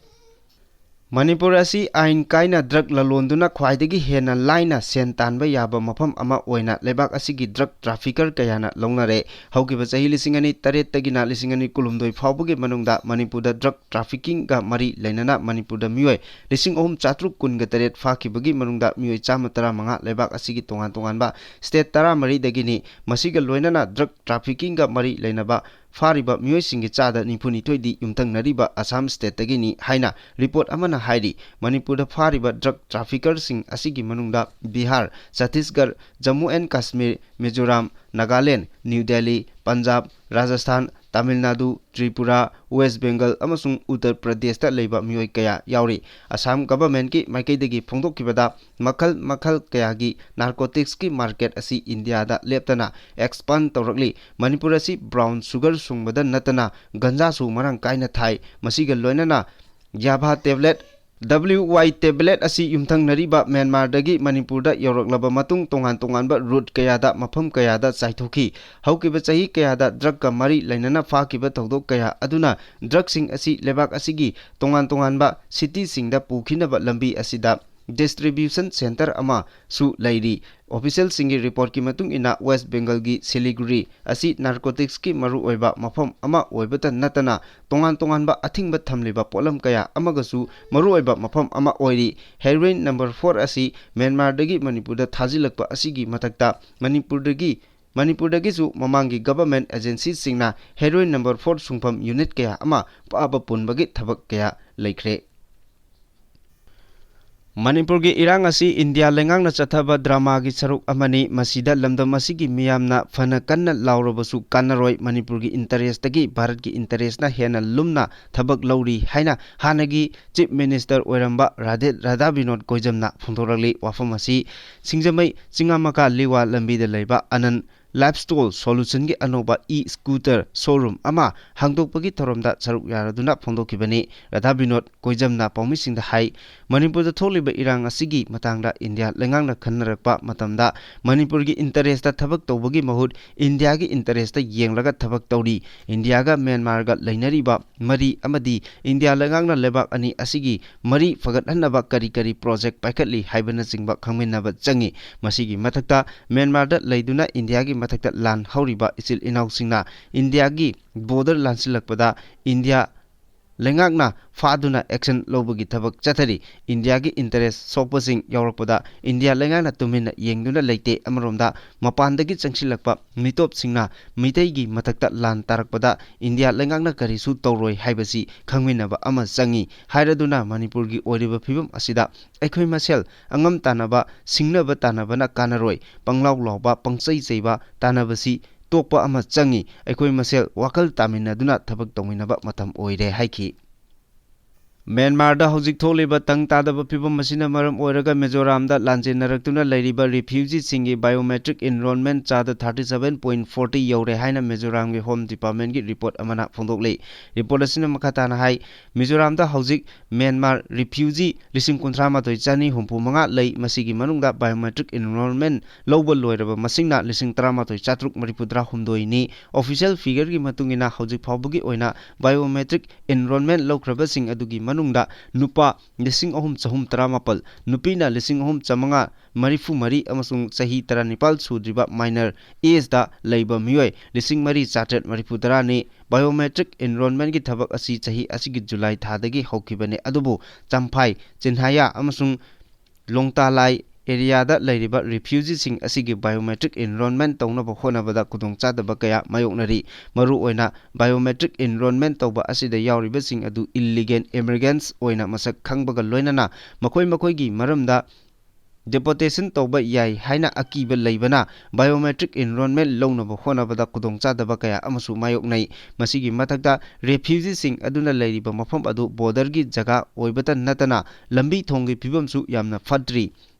ꯃꯅꯤꯄꯨꯔ ꯑꯁꯤ ꯑꯥꯏꯟ ꯀꯥꯏꯅ drug ꯂꯂꯣꯟꯗꯨꯅ ꯈ꯭ꯋꯥꯏꯗꯒꯤ ꯍꯦꯟꯅ ꯂꯥꯏꯅ ꯁꯦꯟ ꯇꯥꯟꯕ ꯌꯥꯕ ꯃꯐꯝ ꯑꯃ ꯑꯣꯏꯅ ꯂꯩꯕꯥꯛ ꯑꯁꯤꯒꯤ drug trafficker ꯀꯌꯥꯅ ꯂꯧꯅꯔꯦ꯫ ꯍꯧꯈꯤꯕ ꯆꯍꯤ ꯂꯤꯁꯤꯡ ꯑꯅꯤ ꯇꯔꯦꯠꯇꯒꯤꯅ ꯂꯤꯁꯤꯡ ꯑꯅꯤ ꯀꯨꯟꯍꯨꯝꯗꯣꯏ ꯐꯥꯎꯕꯒꯤ ꯃꯅꯨꯡꯗ ꯃꯅꯤꯄꯨꯔꯗ drug traffickingꯒ ꯃꯔꯤ ꯂꯩꯅꯅ ꯃꯅꯤꯄꯨꯔꯗ ꯃꯤꯑꯣꯏ ꯂꯤꯁꯤꯡ ꯑꯍꯨꯝ ꯆꯥꯇ꯭ꯔꯨꯛ ꯀꯨꯟꯒ ꯇꯔꯦꯠ ꯐꯥꯈꯤꯕꯒꯤ ꯃꯅꯨꯡꯗ ꯃꯤꯑꯣꯏ ꯆꯥꯝꯃ ꯇꯔꯥꯃꯉꯥ ꯂꯩꯕꯥꯛ ꯑꯁꯤꯒꯤ ꯇꯣꯉꯥꯟ ꯇꯣꯉꯥꯟꯕ state ꯇꯔꯥꯃꯔꯤꯗꯒꯤꯅꯤ꯫ ꯃꯁꯤꯒ ꯂꯣꯏꯅꯅ drug traffickingꯒ ꯃꯔꯤ ꯂꯩꯅꯕ ꯐꯥꯔꯤꯕ ꯃꯤꯑꯣꯏꯁꯤꯡꯒꯤ ꯆꯥꯗ ꯅꯤꯐꯨꯅꯤꯊꯣꯏꯗꯤ ꯌꯨꯝꯊꯪꯅꯔꯤꯕ ꯑꯁꯥꯝ stateꯇꯒꯤꯅꯤ ꯍꯥꯏꯅ report ꯑꯃꯅ ꯍꯥꯏꯔꯤ꯫ ꯃꯅꯤꯄꯨꯔꯗ ꯐꯥꯔꯤꯕ drug traffickerꯁꯤꯡ ꯑꯁꯤꯒꯤ ꯃꯅꯨꯡꯗ Bihar, Chhattisgarh, Jammu and Kashmir, Mizoram, Nagaland, New Delhi, Punjab, Rajasthan, Tamil Nadu, Tripura, West Bengal ꯑꯃꯁꯨꯡ ꯎꯠꯇꯔ ꯄ꯭ꯔꯗꯦꯁꯇ ꯂꯩꯕ ꯃꯤꯑꯣꯏ ꯀꯌꯥ ꯌꯥꯎꯔꯤ꯫ ꯑꯁꯥꯝ governmentꯀꯤ ꯃꯥꯏꯀꯩꯗꯒꯤ ꯐꯣꯡꯗꯣꯛꯈꯤꯕꯗ, ꯃꯈꯜ ꯃꯈꯜ ꯀꯌꯥꯒꯤ narcoticsꯀꯤ market ꯑꯁꯤ ꯏꯟꯗꯤꯌꯥꯗ ꯂꯦꯞꯇꯅ expand ꯇꯧꯔꯛꯂꯤ꯫ ꯃꯅꯤꯄꯨꯔ ꯑꯁꯤ brown sugar ꯁꯨꯡꯕꯗ ꯅꯠꯇꯅ ꯒꯟꯖꯥꯁꯨ ꯃꯔꯥꯡ ꯀꯥꯏꯅ ꯊꯥꯏ꯫ ꯃꯁꯤꯒ ꯂꯣꯏꯅꯅ ꯌꯥꯚꯥ tablet, W Y tablet ꯑꯁꯤ ꯌꯨꯝꯊꯪꯅꯔꯤꯕ ꯃ꯭ꯌꯥꯟꯃꯥꯔꯗꯒꯤ ꯃꯅꯤꯄꯨꯔꯗ ꯌꯧꯔꯛꯂꯕ ꯃꯇꯨꯡ ꯇꯣꯉꯥꯟ ꯇꯣꯉꯥꯟꯕ route ꯀꯌꯥꯗ, ꯃꯐꯝ ꯀꯌꯥꯗ ꯆꯥꯏꯊꯣꯛꯈꯤ꯫ ꯍꯧꯈꯤꯕ ꯆꯍꯤ ꯀꯌꯥꯗ drugꯀ ꯃꯔꯤ ꯂꯩꯅꯅ ꯐꯥꯈꯤꯕ ꯊꯧꯗꯣꯛ ꯀꯌꯥ ꯑꯗꯨꯅ drugꯁꯤꯡ ꯑꯁꯤ ꯂꯩꯕꯥꯛ ꯑꯁꯤꯒꯤ ꯇꯣꯉꯥꯟ ꯇꯣꯉꯥꯟꯕ cityꯁꯤꯡꯗ ꯄꯨꯈꯤꯅꯕ ꯂꯝꯕꯤ ꯑꯁꯤꯗ distribution center ꯑꯃꯁꯨ ꯂꯩꯔꯤ꯫ Officialꯁꯤꯡꯒꯤ reportꯀꯤ ꯃꯇꯨꯡ ꯏꯟꯅ, West Bengalꯒꯤ ꯁꯤꯂꯤꯒꯨꯔꯤ ꯑꯁꯤ narcoticsꯀꯤ ꯃꯔꯨꯑꯣꯏꯕ ꯃꯐꯝ ꯑꯃ ꯑꯣꯏꯕꯇ ꯅꯠꯇꯅ, ꯇꯣꯉꯥꯟ ꯇꯣꯉꯥꯟꯕ ꯑꯊꯤꯡꯕ ꯊꯝꯂꯤꯕ ꯄꯣꯠꯂꯝ ꯀꯌꯥ ꯑꯃꯒꯁꯨ ꯃꯔꯨꯑꯣꯏꯕ ꯃꯐꯝ ꯑꯃ ꯑꯣꯏꯔꯤ꯫ Heroin number four ꯑꯁꯤ ꯃ꯭ꯌꯥꯟꯃꯥꯔꯗꯒꯤ ꯃꯅꯤꯄꯨꯔꯗ ꯊꯥꯖꯤꯜꯂꯛꯄ ꯑꯁꯤꯒꯤ ꯃꯊꯛꯇ, ꯃꯅꯤꯄꯨꯔꯗꯒꯤ, ꯃꯅꯤꯄꯨꯔꯗꯒꯤꯁꯨ ꯃꯃꯥꯡꯒꯤ government agencyꯁꯤꯡꯅ heroin number four ꯁꯨꯡꯐꯝ unit ꯀꯌꯥ ꯑꯃ ꯐꯥꯕ ꯄꯨꯟꯕꯒꯤ ꯊꯕꯛ ꯀꯌꯥ ꯂꯩꯈ꯭ꯔꯦ꯫ ꯃꯅꯤꯄꯨꯔꯒꯤ ꯏꯔꯥꯡ ꯑꯁꯤ ꯏꯟꯗꯤꯌꯥ ꯂꯩꯉꯥꯛꯅ ꯆꯠꯊꯕ dramaꯒꯤ ꯁꯔꯨꯛ ꯑꯃꯅꯤ꯫ ꯃꯁꯤꯗ ꯂꯝꯗꯝ ꯑꯁꯤꯒꯤ ꯃꯤꯌꯥꯝꯅ ꯐꯅ ꯀꯟꯅ ꯂꯥꯎꯔꯕꯁꯨ ꯀꯥꯟꯅꯔꯣꯏ꯫ ꯃꯅꯤꯄꯨꯔꯒꯤ interestꯇꯒꯤ ꯚꯥꯔꯠꯀꯤ interestꯅ ꯍꯦꯟꯅ ꯂꯨꯝꯅ ꯊꯕꯛ ꯂꯧꯔꯤ ꯍꯥꯏꯅ ꯍꯥꯟꯅꯒꯤ Chief Minister ꯑꯣꯏꯔꯝꯕ ꯔꯥꯙꯦ-, ꯔꯥꯙꯥ ꯕꯤꯅꯣꯗ ꯀꯣꯏꯖꯝꯅ ꯐꯣꯡꯗꯣꯔꯛꯂꯤ꯫ ꯋꯥꯐꯝ ꯑꯁꯤ ꯁꯤꯡꯖꯃꯩ ꯆꯤꯡꯉꯥꯃꯈꯥ ꯂꯤꯋꯥ ꯂꯝꯕꯤꯗ ꯂꯩꯕ ꯑꯅꯟ Lifestyle Solutionꯒꯤ ꯑꯅꯧꯕ e-scooter showroom ꯑꯃ ꯍꯥꯡꯗꯣꯛꯄꯒꯤ ꯊꯧꯔꯝꯗ ꯁꯔꯨꯛ ꯌꯥꯔꯗꯨꯅ ꯐꯣꯡꯗꯣꯛꯈꯤꯕꯅꯤ꯫ ꯔꯥꯙꯥ ꯕꯤꯅꯣꯗ ꯀꯣꯏꯖꯝꯅ ꯄꯥꯎꯃꯤꯁꯤꯡꯗ ꯍꯥꯏ, ꯃꯅꯤꯄꯨꯔꯗ ꯊꯣꯛꯂꯤꯕ ꯏꯔꯥꯡ ꯑꯁꯤꯒꯤ ꯃꯇꯥꯡꯗ ꯏꯟꯗꯤꯌꯥ ꯂꯩꯉꯥꯛꯅ ꯈꯟꯅꯔꯛꯄ ꯃꯇꯝꯗ, ꯃꯅꯤꯄꯨꯔꯒꯤ interestꯇ ꯊꯕꯛ ꯇꯧꯕꯒꯤ ꯃꯍꯨꯠ ꯏꯟꯗꯤꯌꯥꯒꯤ interestꯇ ꯌꯦꯡꯂꯒ ꯊꯕꯛ ꯇꯧꯔꯤ꯫ ꯏꯟꯗꯤꯌꯥꯒ ꯃ꯭ꯌꯥꯟꯃꯥꯔꯒ ꯂꯩꯅꯔꯤꯕ ꯃꯔꯤ ꯑꯃꯗꯤ ꯏꯟꯗꯤꯌꯥ ꯂꯩꯉꯥꯛꯅ ꯂꯩꯕꯥꯛ ꯑꯅꯤ ꯑꯁꯤꯒꯤ ꯃꯔꯤ ꯐꯒꯠꯍꯟꯅꯕ ꯀꯔꯤ ꯀꯔꯤ project ꯄꯥꯏꯈꯠꯂꯤ ꯍꯥꯏꯕꯅꯆꯤꯡꯕ ꯈꯪꯃꯤꯟꯅꯕ ꯆꯪꯏ꯫ ꯃꯁꯤꯒꯤ ꯃꯊꯛꯇ, ꯃ꯭ꯌꯥꯟꯃꯥꯔꯗ ꯂꯩꯗꯨꯅ ꯏꯟꯗꯤꯌꯥꯒꯤ ꯃꯊꯛꯇ ꯂꯥꯟ ꯍꯧꯔꯤꯕ ꯏꯆꯤꯜ ꯏꯅꯥꯎꯁꯤꯡꯅ ꯏꯟꯗꯤꯌꯥꯒꯤ border ꯂꯥꯟꯁꯤꯜꯂꯛꯄꯗ ꯏꯟꯗꯤꯌꯥ ꯂꯩꯉꯥꯛꯅ ꯐꯥꯗꯨꯅ action ꯂꯧꯕꯒꯤ ꯊꯕꯛ ꯆꯠꯊꯔꯤ꯫ ꯏꯟꯗꯤꯌꯥꯒꯤ interest ꯁꯣꯛꯄꯁꯤꯡ ꯌꯥꯎꯔꯛꯄꯗ ꯏꯟꯗꯤꯌꯥ ꯂꯩꯉꯥꯛꯅ ꯇꯨꯃꯤꯟꯅ ꯌꯦꯡꯗꯨꯅ ꯂꯩꯇꯦ꯫ ꯑꯃꯔꯣꯝꯗ, ꯃꯄꯥꯟꯗꯒꯤ ꯆꯪꯁꯤꯜꯂꯛꯄ ꯃꯤꯇꯣꯞꯁꯤꯡꯅ ꯃꯤꯇꯩꯒꯤ ꯃꯊꯛꯇ ꯂꯥꯟ ꯇꯥꯔꯛꯄꯗ ꯏꯟꯗꯤꯌꯥ ꯂꯩꯉꯥꯛꯅ ꯀꯔꯤꯁꯨ ꯇꯧꯔꯣꯏ ꯍꯥꯏꯕꯁꯤ ꯈꯪꯃꯤꯟꯅꯕ ꯑꯃ ꯆꯪꯏ꯫ ꯍꯥꯏꯔꯗꯨꯅ ꯃꯅꯤꯄꯨꯔꯒꯤ ꯑꯣꯏꯔꯤꯕ ꯐꯤꯕꯝ ꯑꯁꯤꯗ ꯑꯩꯈꯣꯏ ꯃꯁꯦꯜ ꯑꯉꯝ ꯇꯥꯟꯅꯕ, ꯁꯤꯡꯅꯕ ꯇꯥꯟꯅꯕꯅ ꯀꯥꯟꯅꯔꯣꯏ꯫ ꯄꯪꯂꯥꯎ ꯂꯥꯎꯕ, ꯄꯪꯆꯩ ꯆꯩꯕ ꯇꯥꯟꯅꯕꯁꯤ ꯇꯣꯛꯄ ꯑꯃ ꯆꯪꯏ꯫ ꯑꯩꯈꯣꯏ ꯃꯁꯦꯜ ꯋꯥꯈꯜ ꯇꯥꯃꯤꯟꯅꯗꯨꯅ ꯊꯕꯛ ꯇꯧꯃꯤꯟꯅꯕ ꯃꯇꯝ ꯑꯣꯏꯔꯦ ꯍꯥꯏꯈꯤ꯫ ꯃ꯭ꯌꯥꯟꯃꯥꯔꯗ ꯍꯧꯖꯤꯛ ꯊꯣꯛꯂꯤꯕ ꯇꯪ ꯇꯥꯗꯕ ꯐꯤꯕꯝ ꯑꯁꯤꯅ ꯃꯔꯝ ꯑꯣꯏꯔꯒ ꯃꯤꯖꯣꯔꯥꯝꯗ ꯂꯥꯟꯖꯦꯟꯅꯔꯛꯇꯨꯅ ꯂꯩꯔꯤꯕ refugeeꯁꯤꯡꯒꯤ biometric enrollment ꯆꯥꯗ thirty seven point forty ꯌꯧꯔꯦ ꯍꯥꯏꯅ ꯃꯤꯖꯣꯔꯥꯝꯒꯤ Home Departmentꯀꯤ report ꯑꯃꯅ ꯐꯣꯡꯗꯣꯛꯂꯤ꯫ Report ꯑꯁꯤꯅ ꯃꯈꯥ ꯇꯥꯅ ꯍꯥꯏ, ꯃꯤꯖꯣꯔꯥꯝꯗ ꯍꯧꯖꯤꯛ ꯃ꯭ꯌꯥꯟꯃꯥꯔ refugee ꯂꯤꯁꯤꯡ ꯀꯨꯟꯊ꯭ꯔꯥ ꯃꯥꯊꯣꯏ ꯆꯅꯤ ꯍꯨꯝꯐꯨ ꯃꯉꯥ ꯂꯩ꯫ ꯃꯁꯤꯒꯤ ꯃꯅꯨꯡꯗ biometric enrollment ꯂꯧꯕ ꯂꯣꯏꯔꯕ ꯃꯁꯤꯡꯅ ꯂꯤꯁꯤꯡ ꯇꯔꯥꯃꯥꯊꯣꯏ ꯆꯥꯇ꯭ꯔꯨꯛ ꯃꯔꯤꯐꯨꯇꯔꯥ ꯍꯨꯝꯗꯣꯏꯅꯤ꯫ Official figureꯒꯤ ꯃꯇꯨꯡ ꯏꯟꯅ, ꯍꯧꯖꯤꯛ ꯐꯥꯎꯕꯒꯤ ꯑꯣꯏꯅ biometric enrollment ꯂꯧꯈ꯭ꯔꯕꯁꯤꯡ ꯑꯗꯨꯒꯤ ꯃꯅꯨꯡꯗ ꯅꯨꯄꯥ ꯂꯤꯁꯤꯡ ꯑꯍꯨꯝ ꯆꯍꯨꯝ ꯇꯔꯥꯃꯥꯄꯜ, ꯅꯨꯄꯤꯅ ꯂꯤꯁꯤꯡ ꯑꯍꯨꯝ ꯆꯥꯃꯉꯥ ꯃꯔꯤꯐꯨ ꯃꯔꯤ ꯑꯃꯁꯨꯡ ꯆꯍꯤ ꯇꯔꯥꯅꯤꯄꯥꯜ ꯁꯨꯗ꯭ꯔꯤꯕ minor age ꯗ ꯂꯩꯕ ꯃꯤꯑꯣꯏ ꯂꯤꯁꯤꯡ ꯃꯔꯤ ꯆꯥꯇ꯭ꯔꯦꯠ ꯃꯔꯤꯐꯨ ꯇꯔꯥꯅꯤ꯫ Biometric enrollment ꯀꯤ ꯊꯕꯛ ꯑꯁꯤ ꯆꯍꯤ ꯑꯁꯤꯒꯤ ꯖꯨꯂꯥꯏ ꯊꯥꯗꯒꯤ ꯍꯧꯈꯤꯕꯅꯤ, ꯑꯗꯨꯕꯨ ꯆꯝꯐꯥꯏ, ꯆꯤꯟꯍꯥꯌꯥ ꯑꯃꯁꯨꯡ ꯂꯣꯡꯇꯥꯂꯥꯏ area ꯗ ꯂꯩꯔꯤꯕ refugee ꯁꯤꯡ ꯑꯁꯤꯒꯤ biometric enrollment ꯇꯧꯅꯕ ꯍꯣꯠꯅꯕꯗ ꯈꯨꯗꯣꯡꯆꯥꯗꯕ ꯀꯌꯥ ꯃꯥꯌꯣꯛꯅꯔꯤ꯫ ꯃꯔꯨꯑꯣꯏꯅ biometric enrollment ꯇꯧꯕ ꯑꯁꯤꯗ ꯌꯥꯎꯔꯤꯕꯁꯤꯡ ꯑꯗꯨ illegal immigrants ꯑꯣꯏꯅ ꯃꯁꯛ ꯈꯪꯕꯒ ꯂꯣꯏꯅꯅ ꯃꯈꯣꯏ ꯃꯈꯣꯏꯒꯤ ꯃꯔꯝꯗ deportation ꯇꯧꯕ ꯌꯥꯏ ꯍꯥꯏꯅ ꯑꯀꯤꯕ ꯂꯩꯕꯅ biometric enrollment ꯂꯧꯅꯕ ꯍꯣꯠꯅꯕꯗ ꯈꯨꯗꯣꯡꯆꯥꯗꯕ ꯀꯌꯥ ꯑꯃꯁꯨ ꯃꯥꯌꯣꯛꯅꯩ꯫ ꯃꯁꯤꯒꯤ ꯃꯊꯛꯇ, refugee ꯁꯤꯡ ꯑꯗꯨꯅ ꯂꯩꯔꯤꯕ ꯃꯐꯝ ꯑꯗꯨ border ꯒꯤ ꯖꯒꯥ ꯑꯣꯏꯕꯇ ꯅꯠꯇꯅ ꯂꯝꯕꯤ ꯊꯣꯡꯒꯤ ꯐꯤꯕꯝꯁꯨ ꯌꯥꯝꯅ ꯐꯠꯇ꯭ꯔꯤ꯫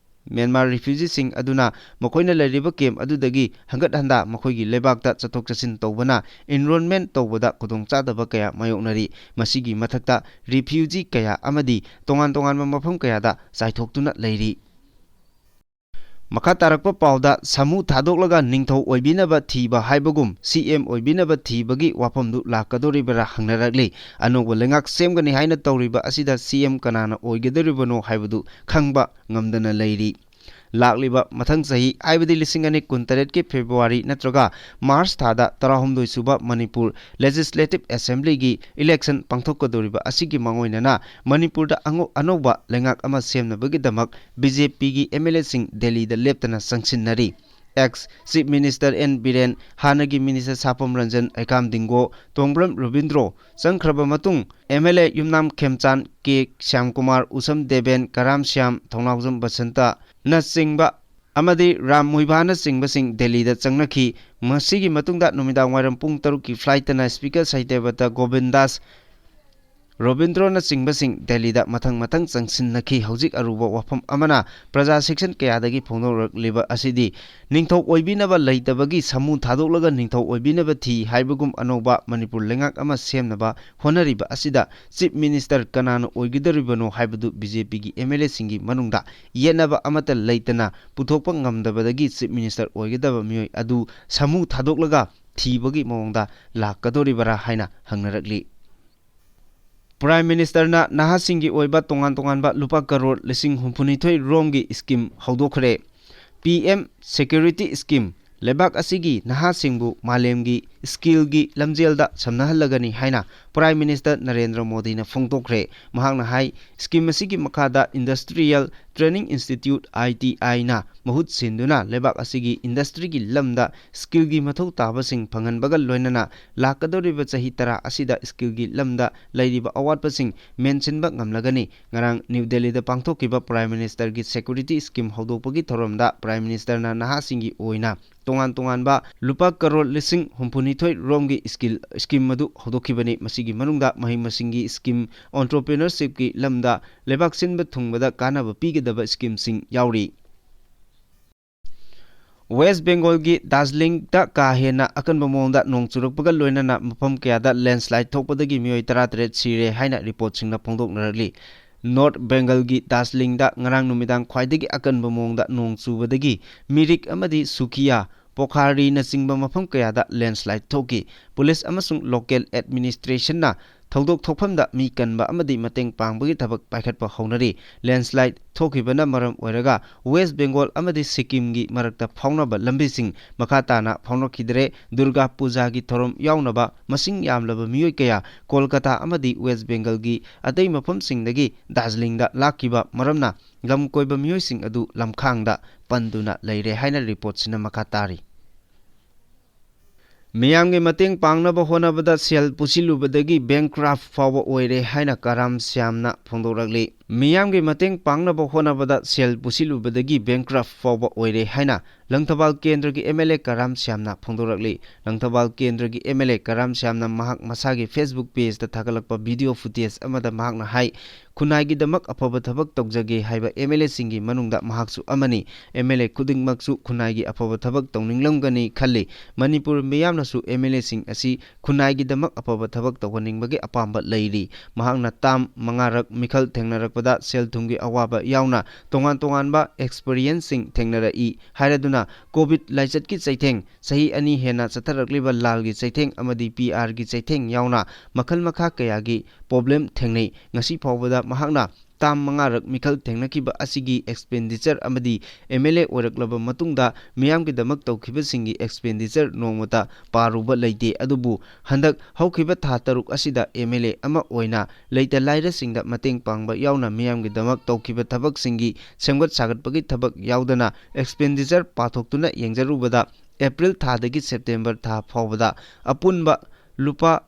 ꯃ꯭ꯌꯥꯟꯃꯥꯔ refugee ꯁꯤꯡ ꯑꯗꯨꯅ ꯃꯈꯣꯏꯅ ꯂꯩꯔꯤꯕ camp ꯑꯗꯨꯗꯒꯤ ꯍꯟꯒꯠ ꯍꯟꯗ ꯃꯈꯣꯏꯒꯤ ꯂꯩꯕꯥꯛꯇ ꯆꯠꯊꯣꯛ ꯆꯠꯁꯤꯟ ꯇꯧꯕꯅ enrollment ꯇꯧꯕꯗ ꯈꯨꯗꯣꯡꯆꯥꯗꯕ ꯀꯌꯥ ꯃꯥꯌꯣꯛꯅꯔꯤ꯫ ꯃꯁꯤꯒꯤ ꯃꯊꯛꯇ, refugee ꯀꯌꯥ ꯑꯃꯗꯤ ꯇꯣꯉꯥꯟ ꯇꯣꯉꯥꯟꯕ ꯃꯐꯝ ꯀꯌꯥꯗ ꯆꯥꯏꯊꯣꯛꯇꯨꯅ ꯂꯩꯔꯤ꯫ ꯃꯈꯥ ꯇꯥꯔꯛꯄ ꯄꯥꯎꯗ, ꯁꯥꯃꯨ ꯊꯥꯗꯣꯛꯂꯒ ꯅꯤꯡꯊꯧ ꯑꯣꯏꯕꯤꯅꯕ ꯊꯤꯕ ꯍꯥꯏꯕꯒꯨꯝ CM ꯑꯣꯏꯕꯤꯅꯕ ꯊꯤꯕꯒꯤ ꯋꯥꯐꯝꯗꯨ ꯂꯥꯛꯀꯗꯧꯔꯤꯕꯔꯥ ꯍꯪꯅꯔꯛꯂꯤ꯫ ꯑꯅꯧꯕ ꯂꯩꯉꯥꯛ ꯁꯦꯝꯒꯅꯤ ꯍꯥꯏꯅ ꯇꯧꯔꯤꯕ ꯑꯁꯤꯗ CM ꯀꯅꯥꯅ ꯑꯣꯏꯒꯗꯧꯔꯤꯕꯅꯣ ꯍꯥꯏꯕꯗꯨ ꯈꯪꯕ ꯉꯝꯗꯅ ꯂꯩꯔꯤ꯫ ꯂꯥꯛꯂꯤꯕ ꯃꯊꯪ ꯆꯍꯤ, ꯍꯥꯏꯕꯗꯤ ꯂꯤꯁꯤꯡ ꯑꯅꯤ ꯀꯨꯟꯇꯔꯦꯠꯀꯤ February ꯅꯠꯇ꯭ꯔꯒ March ꯊꯥꯗ ꯇꯔꯥꯍꯨꯝꯗꯣꯏ ꯁꯨꯕ ꯃꯅꯤꯄꯨꯔ Legislative Assembly ꯒꯤ election ꯄꯥꯡꯊꯣꯛꯀꯗꯧꯔꯤꯕ ꯑꯁꯤꯒꯤ ꯃꯥꯡꯑꯣꯏꯅꯅ ꯃꯅꯤꯄꯨꯔꯗ ꯑꯉꯧ-, ꯑꯅꯧꯕ ꯂꯩꯉꯥꯛ ꯑꯃ ꯁꯦꯝꯅꯕꯒꯤꯗꯃꯛ BJP ꯒꯤ MLA ꯁꯤꯡ ꯗꯦꯜꯂꯤꯗ ꯂꯦꯞꯇꯅ ꯆꯪꯁꯤꯟꯅꯔꯤ꯫ Ex Chief Minister N Biren, ꯍꯥꯟꯅꯒꯤ Minister ꯁꯥꯄꯝ ꯔꯟꯖꯟ, ꯍꯩꯀꯥꯝ ꯗꯤꯡꯒꯣ, ꯇꯣꯡꯕ꯭ꯔꯝ ꯔꯕꯤꯟꯗ꯭ꯔꯣ ꯆꯪꯈ꯭ꯔꯕ ꯃꯇꯨꯡ, MLA ꯌꯨꯝꯅꯥꯝ ꯈꯦꯝꯆꯥꯟ, ꯀꯦ ꯁ꯭ꯌꯥꯝꯀꯨꯃꯥꯔ, ꯎꯁꯝ ꯗꯦꯕꯦꯟ, ꯀꯔꯥꯝ ꯁ꯭ꯌꯥꯝ, ꯊꯧꯅꯥꯎꯖꯝ ꯕꯁꯟꯇꯅꯆꯤꯡꯕ ꯑꯃꯗꯤ ꯔꯥꯝ ꯃꯨꯏꯚꯥꯅꯆꯤꯡꯕꯁꯤꯡ ꯗꯦꯜꯂꯤꯗ ꯆꯪꯅꯈꯤ꯫ ꯃꯁꯤꯒꯤ ꯃꯇꯨꯡꯗ ꯅꯨꯃꯤꯗꯥꯡ ꯋꯥꯏꯔꯝ ꯄꯨꯡ ꯇꯔꯨꯛꯀꯤ flight ꯇꯅ Speaker ꯁꯇ꯭ꯌꯕ꯭ꯔꯇ ꯒꯣꯕꯤꯟꯗꯥꯁ, ꯔꯣꯕꯤꯟꯗ꯭ꯔꯣꯅꯆꯤꯡꯕꯁꯤꯡ ꯗꯦꯜꯂꯤꯗ ꯃꯊꯪ ꯃꯊꯪ ꯆꯪꯁꯤꯟꯅꯈꯤ꯫ ꯍꯧꯖꯤꯛ ꯑꯔꯨꯕ ꯋꯥꯐꯝ ꯑꯃꯅ ꯄ꯭ꯔꯖꯥ section ꯀꯌꯥꯗꯒꯤ ꯐꯣꯡꯗꯣꯔꯛꯂꯤꯕ ꯑꯁꯤꯗꯤ ꯅꯤꯡꯊꯧ ꯑꯣꯏꯕꯤꯅꯕ ꯂꯩꯇꯕꯒꯤ ꯁꯥꯃꯨ ꯊꯥꯗꯣꯛꯂꯒ ꯅꯤꯡꯊꯧ ꯑꯣꯏꯕꯤꯅꯕ ꯊꯤ ꯍꯥꯏꯕꯒꯨꯝ ꯑꯅꯧꯕ ꯃꯅꯤꯄꯨꯔ ꯂꯩꯉꯥꯛ ꯑꯃ ꯁꯦꯝꯅꯕ ꯍꯣꯠꯅꯔꯤꯕ ꯑꯁꯤꯗ Chief Minister ꯀꯅꯥꯅ ꯑꯣꯏꯒꯗꯧꯔꯤꯕꯅꯣ ꯍꯥꯏꯕꯗꯨ BJP ꯒꯤ MLA ꯁꯤꯡꯒꯤ ꯃꯅꯨꯡꯗ ꯌꯦꯠꯅꯕ ꯑꯃꯠꯇ ꯂꯩꯇꯅ ꯄꯨꯊꯣꯛꯄ ꯉꯝꯗꯕꯗꯒꯤ Chief Minister ꯑꯣꯏꯒꯗꯕ ꯃꯤꯑꯣꯏ ꯑꯗꯨ ꯁꯥꯃꯨ ꯊꯥꯗꯣꯛꯂꯒ ꯊꯤꯕꯒꯤ ꯃꯑꯣꯡꯗ ꯂꯥꯛꯀꯗꯧꯔꯤꯕꯔꯥ ꯍꯥꯏꯅ ꯍꯪꯅꯔꯛꯂꯤ꯫ Prime Ministerꯅ ꯅꯍꯥꯁꯤꯡꯒꯤ ꯑꯣꯏꯕ ꯇꯣꯉꯥꯟ ꯇꯣꯉꯥꯟꯕ ꯂꯨꯄꯥ ꯀꯔꯣꯔ ꯂꯤꯁꯤꯡ ꯍꯨꯝꯐꯨꯅꯤꯊꯣꯏ ꯔꯣꯝꯒꯤ scheme ꯍꯧꯗꯣꯛꯈ꯭ꯔꯦ꯫ P M Security Scheme, ꯂꯩꯕꯥꯛ ꯑꯁꯤꯒꯤ ꯅꯍꯥꯁꯤꯡꯕꯨ ꯃꯥꯂꯦꯝꯒꯤ skillꯒꯤ ꯂꯝꯖꯦꯜꯗ ꯁꯝꯅꯍꯜꯂꯒꯅꯤ ꯍꯥꯏꯅ Prime Minister ꯅꯔꯦꯟꯗ꯭ꯔ ꯃꯣꯗꯤꯅ ꯐꯣꯡꯗꯣꯛꯈ꯭ꯔꯦ꯫ ꯃꯍꯥꯛꯅ ꯍꯥꯏ, scheme ꯑꯁꯤꯒꯤ ꯃꯈꯥꯗ Industrial Training Institute, I T I ꯅ ꯃꯍꯨꯠ ꯁꯤꯟꯗꯨꯅ ꯂꯩꯕꯥꯛ ꯑꯁꯤꯒꯤ industryꯒꯤ ꯂꯝꯗ skillꯒꯤ ꯃꯊꯧ ꯇꯥꯕꯁꯤꯡ ꯐꯪꯍꯟꯕꯒ ꯂꯣꯏꯅꯅ ꯂꯥꯛꯀꯗꯧꯔꯤꯕ ꯆꯍꯤ ꯇꯔꯥ ꯑꯁꯤꯗ skillꯒꯤ ꯂꯝꯗ ꯂꯩꯔꯤꯕ ꯑꯋꯥꯠꯄꯁꯤꯡ ꯃꯦꯟꯁꯤꯟꯕ ꯉꯝꯂꯒꯅꯤ꯫ ꯉꯔꯥꯡ ꯅ꯭ꯌꯨ ꯗꯦꯜꯂꯤꯗ ꯄꯥꯡꯊꯣꯛꯈꯤꯕ Prime Ministerꯒꯤ Security Scheme ꯍꯧꯗꯣꯛꯄꯒꯤ ꯊꯧꯔꯝꯗ Prime Ministerꯅ ꯅꯍꯥꯁꯤꯡꯒꯤ ꯑꯣꯏꯅ ꯇꯣꯉꯥꯟ ꯇꯣꯉꯥꯟꯕ ꯂꯨꯄꯥ ꯀꯔꯣꯔ ꯂꯤꯁꯤꯡ ꯍꯨꯝꯐꯨꯅꯤꯊꯣꯏ ꯔꯣꯝꯒꯤ skill scheme ꯑꯗꯨ ꯍꯧꯗꯣꯛꯈꯤꯕꯅꯤ꯫ ꯃꯁꯤꯒꯤ ꯃꯅꯨꯡꯗ ꯃꯍꯩ ꯃꯁꯤꯡꯒꯤ scheme, entrepreneurshipꯀꯤ ꯂꯝꯗ ꯂꯩꯕꯥꯛ ꯁꯤꯟꯕ ꯊꯨꯡꯕꯗ ꯀꯥꯟꯅꯕ ꯄꯤꯒꯗꯕ schemeꯁꯤꯡ ꯌꯥꯎꯔꯤ꯫ West Bengalꯒꯤ ꯗꯥꯔꯖꯤꯂꯤꯡꯗ ꯀꯥ ꯍꯦꯟꯅ ꯑꯀꯟꯕ ꯃꯑꯣꯡꯗ ꯅꯣꯡ ꯆꯨꯔꯛꯄꯒ ꯂꯣꯏꯅꯅ ꯃꯐꯝ ꯀꯌꯥꯗ landslide ꯊꯣꯛꯄꯗꯒꯤ ꯃꯤꯑꯣꯏ ꯇꯔꯥꯇꯔꯦꯠ ꯁꯤꯔꯦ ꯍꯥꯏꯅ reportꯁꯤꯡꯅ ꯐꯣꯡꯗꯣꯛꯅꯔꯛꯂꯤ꯫ North Bengalꯒꯤ ꯗꯥꯔꯖꯤꯂꯤꯡꯗ ꯉꯔꯥꯡ ꯅꯨꯃꯤꯗꯥꯡ ꯈ꯭ꯋꯥꯏꯗꯒꯤ ꯑꯀꯟꯕ ꯃꯑꯣꯡꯗ ꯅꯣꯡ ꯆꯨꯕꯗꯒꯤ ꯃꯤꯔꯤꯛ ꯑꯃꯗꯤ ꯁꯨꯈꯤꯌꯥ, ꯄꯣꯈꯥꯔꯤꯅꯆꯤꯡꯕ ꯃꯐꯝ ꯀꯌꯥꯗ landslide ꯊꯣꯛꯈꯤ꯫ Police ꯑꯃꯁꯨꯡ local administrationꯅ ꯊꯧꯗꯣꯛ ꯊꯣꯛꯐꯝꯗ ꯃꯤ ꯀꯟꯕ ꯑꯃꯗꯤ ꯃꯇꯦꯡ ꯄꯥꯡꯕꯒꯤ ꯊꯕꯛ ꯄꯥꯏꯈꯠꯄ ꯍꯧꯅꯔꯤ꯫ Landslide ꯊꯣꯛꯈꯤꯕꯅ ꯃꯔꯝ ꯑꯣꯏꯔꯒ West Bengal ꯑꯃꯗꯤ ꯁꯤꯛꯀꯤꯝꯒꯤ ꯃꯔꯛꯇ ꯐꯥꯎꯅꯕ ꯂꯝꯕꯤꯁꯤꯡ ꯃꯈꯥ ꯇꯥꯅ ꯐꯥꯎꯅꯈꯤꯗ꯭ꯔꯦ꯫ ꯗꯨꯔꯒꯥ ꯄꯨꯖꯥꯒꯤ ꯊꯧꯔꯝ ꯌꯥꯎꯅꯕ ꯃꯁꯤꯡ ꯌꯥꯝꯂꯕ ꯃꯤꯑꯣꯏ ꯀꯌꯥ ꯀꯣꯜꯀꯇꯥ ꯑꯃꯗꯤ West Bengalꯒꯤ ꯑꯇꯩ ꯃꯐꯝꯁꯤꯡꯗꯒꯤ ꯗꯥꯔꯖꯤꯂꯤꯡꯗ ꯂꯥꯛꯈꯤꯕ ꯃꯔꯝꯅ ꯂꯝ ꯀꯣꯏꯕ ꯃꯤꯑꯣꯏꯁꯤꯡ ꯑꯗꯨ ꯂꯝꯈꯥꯡꯗ ꯄꯟꯗꯨꯅ ꯂꯩꯔꯦ ꯍꯥꯏꯅ reportꯁꯤꯅ ꯃꯈꯥ ꯇꯥꯔꯤ꯫ ꯃꯤꯌꯥꯝꯒꯤ ꯃꯇꯦꯡ ꯄꯥꯡꯅꯕ ꯍꯣꯠꯅꯕꯗ ꯁꯦꯜ ꯄꯨꯁꯤꯜꯂꯨꯕꯗꯒꯤ bankrupt ꯐꯥꯎꯕ ꯑꯣꯏꯔꯦ ꯍꯥꯏꯅ ꯀꯔꯥꯝ ꯁ꯭ꯌꯥꯝꯅ ꯐꯣꯡꯗꯣꯔꯛꯂꯤ꯫ ꯃꯤꯌꯥꯝꯒꯤ ꯃꯇꯦꯡ ꯄꯥꯡꯅꯕ ꯍꯣꯠꯅꯕꯗ ꯁꯦꯜ ꯄꯨꯁꯤꯜꯂꯨꯕꯗꯒꯤ bankrupt ꯐꯥꯎꯕ ꯑꯣꯏꯔꯦ ꯍꯥꯏꯅ ꯂꯪꯊꯕꯥꯜ ꯀꯦꯟꯗ꯭ꯔꯒꯤ M L A ꯀꯔꯥꯝ ꯁ꯭ꯌꯥꯝꯅ ꯐꯣꯡꯗꯣꯔꯛꯂꯤ꯫ ꯂꯪꯊꯕꯥꯜ ꯀꯦꯟꯗ꯭ꯔꯒꯤ M L A ꯀꯔꯥꯝ ꯁ꯭ꯌꯥꯝꯅ ꯃꯍꯥꯛ ꯃꯁꯥꯒꯤ Facebook pageꯇ ꯊꯥꯒꯠꯂꯛꯄ video footage ꯑꯃꯗ ꯃꯍꯥꯛꯅ ꯍꯥꯏ, ꯈꯨꯟꯅꯥꯏꯒꯤꯗꯃꯛ ꯑꯐꯕ ꯊꯕꯛ ꯇꯧꯖꯒꯦ ꯍꯥꯏꯕ M L Aꯁꯤꯡꯒꯤ ꯃꯅꯨꯡꯗ ꯃꯍꯥꯛꯁꯨ ꯑꯃꯅꯤ꯫ M L A ꯈꯨꯗꯤꯡꯃꯛꯁꯨ ꯈꯨꯟꯅꯥꯏꯒꯤ ꯑꯐꯕ ꯊꯕꯛ ꯇꯧꯅꯤꯡꯂꯝꯒꯅꯤ ꯈꯜꯂꯤ꯫ ꯃꯅꯤꯄꯨꯔ ꯃꯤꯌꯥꯝꯅꯁꯨ M L Aꯁꯤꯡ ꯑꯁꯤ ꯈꯨꯟꯅꯥꯏꯒꯤꯗꯃꯛ ꯑꯐꯕ ꯊꯕꯛ ꯇꯧꯍꯟꯅꯤꯡꯕꯒꯤ ꯑꯄꯥꯝꯕ ꯂꯩꯔꯤ꯫ ꯃꯍꯥꯛꯅ term ꯃꯉꯥꯔꯛ ꯃꯤꯈꯜ ꯊꯦꯡꯅꯔꯛꯄ ꯄꯗ ꯁꯦꯜ ꯊꯨꯝꯒꯤ ꯑꯋꯥꯕ ꯌꯥꯎꯅ ꯇꯣꯉꯥꯟ ꯇꯣꯉꯥꯟꯕ ꯑꯦꯛꯁꯄꯤꯔꯤꯌꯦꯟꯁꯁꯤꯡ ꯊꯦꯡꯅꯔꯛꯏ꯫ ꯍꯥꯏꯔꯗꯨꯅ ꯀꯣꯚꯤꯗ ꯂꯥꯏꯆꯠꯀꯤ ꯆꯩꯊꯦꯡ, ꯆꯍꯤ ꯑꯅꯤ ꯍꯦꯟꯅ ꯆꯠꯊꯔꯛꯂꯤꯕ ꯂꯥꯜꯒꯤ ꯆꯩꯊꯦꯡ ꯑꯃꯗꯤ ꯄꯤ ꯑꯥꯔꯒꯤ ꯆꯩꯊꯦꯡ ꯌꯥꯎꯅ ꯃꯈꯜ ꯃꯈꯥ ꯀꯌꯥꯒꯤ ꯄ꯭ꯔꯣꯕ꯭ꯂꯦꯝ ꯊꯦꯡꯅꯩ꯫ ꯉꯁꯤ ꯐꯥꯎꯕꯗ ꯃꯍꯥꯛꯅ ꯇꯥꯝ ꯃꯉꯥꯔꯛ ꯃꯤꯈꯜ ꯊꯦꯡꯅꯈꯤꯕ ꯑꯁꯤꯒꯤ ꯑꯦꯛꯁꯄꯦꯟꯗꯤꯆꯔ ꯑꯃꯗꯤ ꯑꯦꯝ ꯑꯦꯜ ꯑꯦ ꯑꯣꯏꯔꯛꯂꯕ ꯃꯇꯨꯡꯗ ꯃꯤꯌꯥꯝꯒꯤꯗꯃꯛ ꯇꯧꯈꯤꯕꯁꯤꯡꯒꯤ ꯑꯦꯛꯁꯄꯦꯟꯗꯤꯆꯔ ꯅꯣꯡꯃꯇ ꯄꯥꯔꯨꯕ ꯂꯩꯇꯦ꯫ ꯑꯗꯨꯕꯨ ꯍꯟꯗꯛ ꯍꯧꯈꯤꯕ ꯊꯥ ꯇꯔꯨꯛ ꯑꯁꯤꯗ ꯑꯦꯝ ꯑꯦꯜ ꯑꯦ ꯑꯃ ꯑꯣꯏꯅ ꯂꯩꯇ ꯂꯥꯏꯔꯁꯤꯡꯗ ꯃꯇꯦꯡ ꯄꯥꯡꯕ ꯌꯥꯎꯅ ꯃꯤꯌꯥꯝꯒꯤꯗꯃꯛ ꯇꯧꯈꯤꯕ ꯊꯕꯛꯁꯤꯡꯒꯤ ꯁꯦꯝꯒꯠ ꯁꯥꯒꯠꯄꯒꯤ ꯊꯕꯛ ꯌꯥꯎꯗꯅ ꯑꯦꯛꯁꯄꯦꯟꯗꯤꯆꯔ ꯄꯥꯊꯣꯛꯇꯨꯅ ꯌꯦꯡꯖꯔꯨꯕꯗ ꯑꯦꯄ꯭ꯔꯤꯜ ꯊꯥꯗꯒꯤ ꯁꯦꯞꯇꯦꯝꯕꯔ ꯊꯥ ꯐꯥꯎꯕꯗ ꯑꯄꯨꯟꯕ ꯂꯨꯄꯥ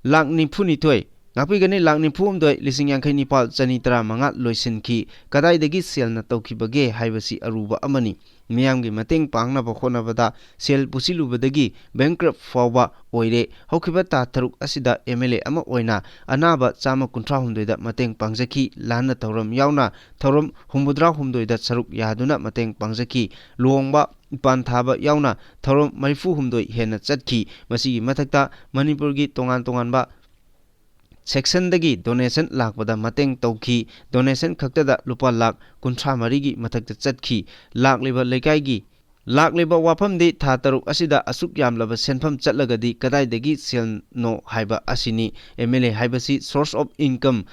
ꯂꯥꯈ ꯅꯤꯐꯨ ꯅꯤꯊꯣꯏ, ꯉꯥꯛꯄꯤꯒꯅꯤ, ꯂꯥꯈ ꯅꯤꯐꯨ ꯍꯨꯝꯗꯣꯏ, ꯂꯤꯁꯤꯡ ꯌꯥꯡꯈꯩ ꯅꯤꯄꯥꯜ, ꯆꯅꯤ ꯇꯔꯥ ꯃꯉꯥ ꯂꯣꯏꯁꯤꯟꯈꯤ꯫ ꯀꯗꯥꯏꯗꯒꯤ ꯁꯦꯜꯅ ꯇꯧꯈꯤꯕꯒꯦ ꯍꯥꯏꯕꯁꯤ ꯑꯔꯨꯕ ꯑꯃꯅꯤ꯫ ꯃꯤꯌꯥꯝꯒꯤ ꯃꯇꯦꯡ ꯄꯥꯡꯅꯕ ꯍꯣꯠꯅꯕꯗ ꯁꯦꯜ ꯄꯨꯁꯤꯜꯂꯨꯕꯗꯒꯤ ꯕꯦꯡꯀ꯭ꯔꯞ ꯐꯥꯎꯕ ꯑꯣꯏꯔꯦ꯫ ꯍꯧꯈꯤꯕ ꯊꯥ ꯇꯔꯨꯛ ꯑꯁꯤꯗ ꯑꯦꯝ ꯑꯦꯜ ꯑꯦ ꯑꯃ ꯑꯣꯏꯅ ꯑꯅꯥꯕ ꯆꯥꯝꯃ ꯀꯨꯟꯊ꯭ꯔꯥ ꯍꯨꯝꯗꯣꯏꯗ ꯃꯇꯦꯡ ꯄꯥꯡꯖꯈꯤ꯫ ꯂꯥꯟꯅ ꯊꯧꯔꯝ ꯌꯥꯎꯅ ꯊꯧꯔꯝ ꯍꯨꯝꯐꯨꯇꯔꯥ ꯍꯨꯝꯗꯣꯏꯗ ꯁꯔꯨꯛ ꯌꯥꯗꯨꯅ ꯃꯇꯦꯡ ꯄꯥꯡꯖꯈꯤ꯫ ꯂꯨꯍꯣꯡꯕ, ꯏꯄꯥꯟ ꯊꯥꯕ ꯌꯥꯎꯅ ꯊꯧꯔꯝ ꯃꯔꯤꯐꯨ ꯍꯨꯝꯗꯣꯏ ꯍꯦꯟꯅ ꯆꯠꯈꯤ꯫ ꯃꯁꯤꯒꯤ ꯃꯊꯛꯇ ꯃꯅꯤꯄꯨꯔꯒꯤ ꯇꯣꯉꯥꯟ ꯇꯣꯉꯥꯟꯕ ꯁꯦꯛꯁꯟꯗꯒꯤ ꯗꯣꯅꯦꯁꯟ ꯂꯥꯛꯄꯗ ꯃꯇꯦꯡ ꯇꯧꯈꯤ꯫ ꯗꯣꯅꯦꯁꯟ ꯈꯛꯇꯗ ꯂꯨꯄꯥ ꯂꯥꯈ ꯀꯨꯟꯊ꯭ꯔꯥ ꯃꯔꯤꯒꯤ ꯃꯊꯛꯇ ꯆꯠꯈꯤ꯫ ꯂꯥꯛꯂꯤꯕ ꯂꯩꯀꯥꯏꯒꯤ, ꯂꯥꯛꯂꯤꯕ ꯋꯥꯐꯝꯗꯤ ꯊꯥ ꯇꯔꯨꯛ ꯑꯁꯤꯗ ꯑꯁꯨꯛ ꯌꯥꯝꯂꯕ ꯁꯦꯟꯐꯝ ꯆꯠꯂꯒꯗꯤ ꯀꯗꯥꯏꯗꯒꯤ ꯁꯦꯜꯅꯣ ꯍꯥꯏꯕ ꯑꯁꯤꯅꯤ꯫ ꯑꯦꯝ ꯑꯦꯜ ꯑꯦ ꯍꯥꯏꯕꯁꯤ source of income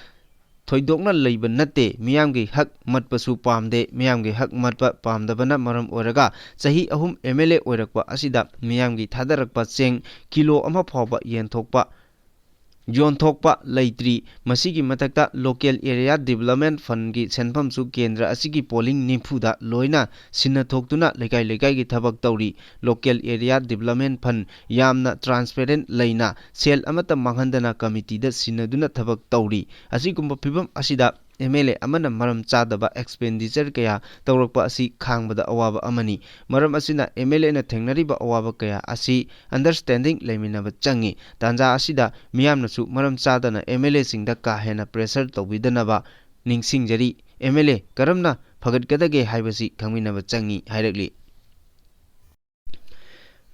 ꯊꯣꯏꯗꯣꯛꯅ ꯂꯩꯕ ꯅꯠꯇꯦ꯫ ꯃꯤꯌꯥꯝꯒꯤ ꯍꯛ ꯃꯠꯄꯁꯨ ꯄꯥꯝꯗꯦ꯫ ꯃꯤꯌꯥꯝꯒꯤ ꯍꯛ ꯃꯠꯄ ꯄꯥꯝꯗꯕꯅ ꯃꯔꯝ ꯑꯣꯏꯔꯒ ꯆꯍꯤ ꯑꯍꯨꯝ ꯑꯦꯝ ꯑꯦꯜ ꯑꯦ ꯑꯣꯏꯔꯛꯄ ꯑꯁꯤꯗ ꯃꯤꯌꯥꯝꯒꯤ ꯊꯥꯗꯔꯛꯄ ꯆꯦꯡ ꯀꯤꯂꯣ ꯑꯃ ꯐꯥꯎꯕ ꯌꯦꯟꯊꯣꯛꯄ, ꯌꯣꯟꯊꯣꯛꯄ ꯂꯩꯇ꯭ꯔꯤ꯫ ꯃꯁꯤꯒꯤ ꯃꯊꯛꯇ Local Area Development Fundꯒꯤ ꯁꯦꯟꯐꯝꯁꯨ ꯀꯦꯟꯗ꯭ꯔ ꯑꯁꯤꯒꯤ ꯄꯣꯂꯤꯡ ꯅꯤꯐꯨꯗ ꯂꯣꯏꯅ ꯁꯤꯟꯅꯊꯣꯛꯇꯨꯅ ꯂꯩꯀꯥꯏ ꯂꯩꯀꯥꯏꯒꯤ ꯊꯕꯛ ꯇꯧꯔꯤ꯫ Local Area Development Fund ꯌꯥꯝꯅ transparent ꯂꯩꯅ ꯁꯦꯜ ꯑꯃꯠꯇ ꯃꯥꯡꯍꯟꯗꯅ ꯀꯃꯤꯇꯤꯗ ꯁꯤꯟꯅꯗꯨꯅ ꯊꯕꯛ ꯇꯧꯔꯤ꯫ ꯑꯁꯤꯒꯨꯝꯕ ꯐꯤꯕꯝ ꯑꯁꯤꯗ ꯑꯦꯝ ꯑꯦꯜ ꯑꯦ ꯑꯃꯅ ꯃꯔꯝ ꯆꯥꯗꯕ expenditure ꯀꯌꯥ ꯇꯧꯔꯛꯄ ꯑꯁꯤ ꯈꯥꯡꯕꯗ ꯑꯋꯥꯕ ꯑꯃꯅꯤ꯫ ꯃꯔꯝ ꯑꯁꯤꯅ ꯑꯦꯝ ꯑꯦꯜ ꯑꯦꯅ ꯊꯦꯡꯅꯔꯤꯕ ꯑꯋꯥꯕ ꯀꯌꯥ ꯑꯁꯤ understanding ꯂꯩꯃꯤꯟꯅꯕ ꯆꯪꯏ꯫ ꯇꯥꯟꯖꯥ ꯑꯁꯤꯗ ꯃꯤꯌꯥꯝꯅꯁꯨ ꯃꯔꯝ ꯆꯥꯗꯅ ꯑꯦꯝ ꯑꯦꯜ ꯑꯦꯁꯤꯡꯗ ꯀꯥ ꯍꯦꯟꯅ pressure ꯇꯧꯕꯤꯗꯅꯕ ꯅꯤꯡꯁꯤꯡꯖꯔꯤ꯫ ꯑꯦꯝ ꯑꯦꯜ ꯑꯦ ꯀꯔꯝꯅ ꯐꯒꯠꯀꯗꯒꯦ ꯍꯥꯏꯕꯁꯤ ꯈꯪꯃꯤꯟꯅꯕ ꯆꯪꯏ ꯍꯥꯏꯔꯛꯂꯤ꯫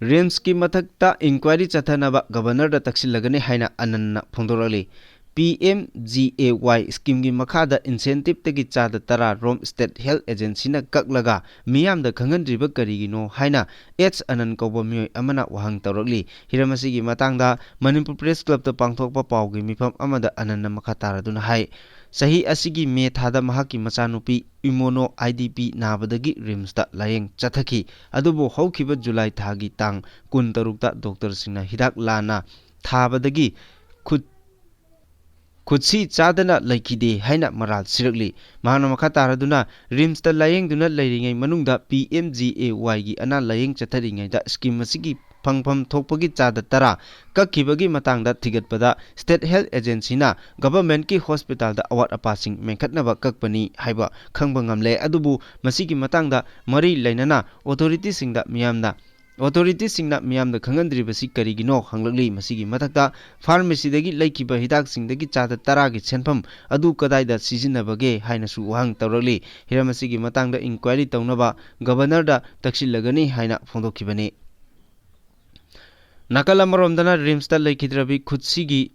ꯔꯤꯝꯁꯀꯤ ꯃꯊꯛꯇ inquiry ꯆꯠꯊꯅꯕ Governorꯗ ꯇꯛꯁꯤꯜꯂꯒꯅꯤ ꯍꯥꯏꯅ ꯑꯅꯟꯅ ꯐꯣꯡꯗꯣꯔꯛꯂꯤ꯫ P M G A Y scheme ꯒꯤ ꯃꯈꯥꯗ incentive ꯇꯒꯤ ꯆꯥꯗ ꯇꯔꯥ ꯔꯣꯝ State Health Agency ꯅ ꯀꯛꯂꯒ ꯃꯤꯌꯥꯝꯗ ꯈꯪꯍꯟꯗ꯭ꯔꯤꯕ ꯀꯔꯤꯒꯤꯅꯣ ꯍꯥꯏꯅ ꯑꯦꯆ ꯑꯅꯟ ꯀꯧꯕ ꯃꯤꯑꯣꯏ ꯑꯃꯅ ꯋꯥꯍꯪ ꯇꯧꯔꯛꯂꯤ꯫ ꯍꯤꯔꯝ ꯑꯁꯤꯒꯤ ꯃꯇꯥꯡꯗ ꯃꯅꯤꯄꯨꯔ Press Club ꯇ ꯄꯥꯡꯊꯣꯛꯄ ꯄꯥꯎꯒꯤ ꯃꯤꯐꯝ ꯑꯃꯗ ꯑꯅꯟꯅ ꯃꯈꯥ ꯇꯥꯔꯗꯨꯅ ꯍꯥꯏ, ꯆꯍꯤ ꯑꯁꯤꯒꯤ ꯃꯦ ꯊꯥꯗ ꯃꯍꯥꯛꯀꯤ ꯃꯆꯥꯅꯨꯄꯤ ꯏꯃꯣꯅꯣ I D P ꯅꯥꯕꯗꯒꯤ ꯔꯤꯝꯁꯇ ꯂꯥꯌꯦꯡ ꯆꯠꯊꯈꯤ꯫ ꯑꯗꯨꯕꯨ ꯍꯧꯈꯤꯕ ꯖꯨꯂꯥꯏ ꯊꯥꯒꯤ ꯇꯥꯡ ꯀꯨꯟꯇꯔꯨꯛꯇ ꯗꯣꯛꯇꯔꯁꯤꯡꯅ ꯍꯤꯗꯥꯛ ꯂꯥꯟꯅ ꯊꯥꯕꯗꯒꯤ ꯈꯨꯠ ꯈꯨꯠꯁꯤ ꯆꯥꯗꯅ ꯂꯩꯈꯤꯗꯦ ꯍꯥꯏꯅ ꯃꯔꯥꯜ ꯁꯤꯔꯛꯂꯤ꯫ ꯃꯍꯥꯛꯅ ꯃꯈꯥ ꯇꯥꯔꯗꯨꯅ, ꯔꯤꯝꯁꯇ ꯂꯥꯌꯦꯡꯗꯨꯅ ꯂꯩꯔꯤꯉꯩ ꯃꯅꯨꯡꯗ P M G A Y ꯒꯤ ꯑꯅꯥ ꯂꯥꯌꯦꯡ ꯆꯠꯊꯔꯤꯉꯩꯗ scheme ꯑꯁꯤꯒꯤ ꯐꯪꯐꯝ ꯊꯣꯛꯄꯒꯤ ꯆꯥꯗ ꯇꯔꯥ ꯀꯛꯈꯤꯕꯒꯤ ꯃꯇꯥꯡꯗ ꯊꯤꯒꯠꯄꯗ, State Health Agency ꯅ government ꯀꯤ hospital ꯗ ꯑꯋꯥꯠ ꯑꯄꯥꯁꯤꯡ ꯃꯦꯟꯈꯠꯅꯕ ꯀꯛꯄꯅꯤ ꯍꯥꯏꯕ ꯈꯪꯕ ꯉꯝꯂꯦ꯫ ꯑꯗꯨꯕꯨ ꯃꯁꯤꯒꯤ ꯃꯇꯥꯡꯗ ꯃꯔꯤ ꯂꯩꯅꯅ authority ꯁꯤꯡꯗ ꯃꯤꯌꯥꯝꯅ authority ꯁꯤꯡꯅ ꯃꯤꯌꯥꯝꯗ ꯈꯪꯍꯟꯗ꯭ꯔꯤꯕꯁꯤ ꯀꯔꯤꯒꯤꯅꯣ ꯍꯪꯂꯛꯂꯤ꯫ ꯃꯁꯤꯒꯤ ꯃꯊꯛꯇ pharmacy ꯗꯒꯤ ꯂꯩꯈꯤꯕ ꯍꯤꯗꯥꯛꯁꯤꯡꯗꯒꯤ ꯆꯥꯗ ꯇꯔꯥꯒꯤ ꯁꯦꯟꯐꯝ ꯑꯗꯨ ꯀꯗꯥꯏꯗ ꯁꯤꯖꯤꯟꯅꯕꯒꯦ ꯍꯥꯏꯅꯁꯨ ꯋꯥꯍꯪ ꯇꯧꯔꯛꯂꯤ꯫ ꯍꯤꯔꯝ ꯑꯁꯤꯒꯤ ꯃꯇꯥꯡꯗ inquiry ꯇꯧꯅꯕ Governor ꯗ ꯇꯛꯁꯤꯜꯂꯒꯅꯤ ꯍꯥꯏꯅ ꯐꯣꯡꯗꯣꯛꯈꯤꯕꯅꯤ꯫ ꯅꯥꯀꯜ ꯑꯃꯔꯣꯝꯗꯅ ꯔꯤꯝꯁꯇ ꯂꯩꯈꯤꯗ꯭ꯔꯕꯤ ꯈꯨꯠꯁꯤꯒꯤ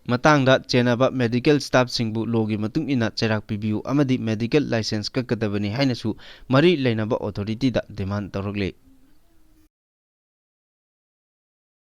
ꯃꯇꯥꯡꯗ ꯆꯦꯟꯅꯕ medical staff ꯁꯤꯡꯕꯨ law ꯒꯤ ꯃꯇꯨꯡ ꯏꯟꯅ ꯆꯩꯔꯥꯛ ꯄꯤꯕꯤꯌꯨ ꯑꯃꯗꯤ medical licence ꯀꯛꯀꯗꯕꯅꯤ ꯍꯥꯏꯅꯁꯨ ꯃꯔꯤ ꯂꯩꯅꯕ authority ꯗ demand ꯇꯧꯔꯛꯂꯤ꯫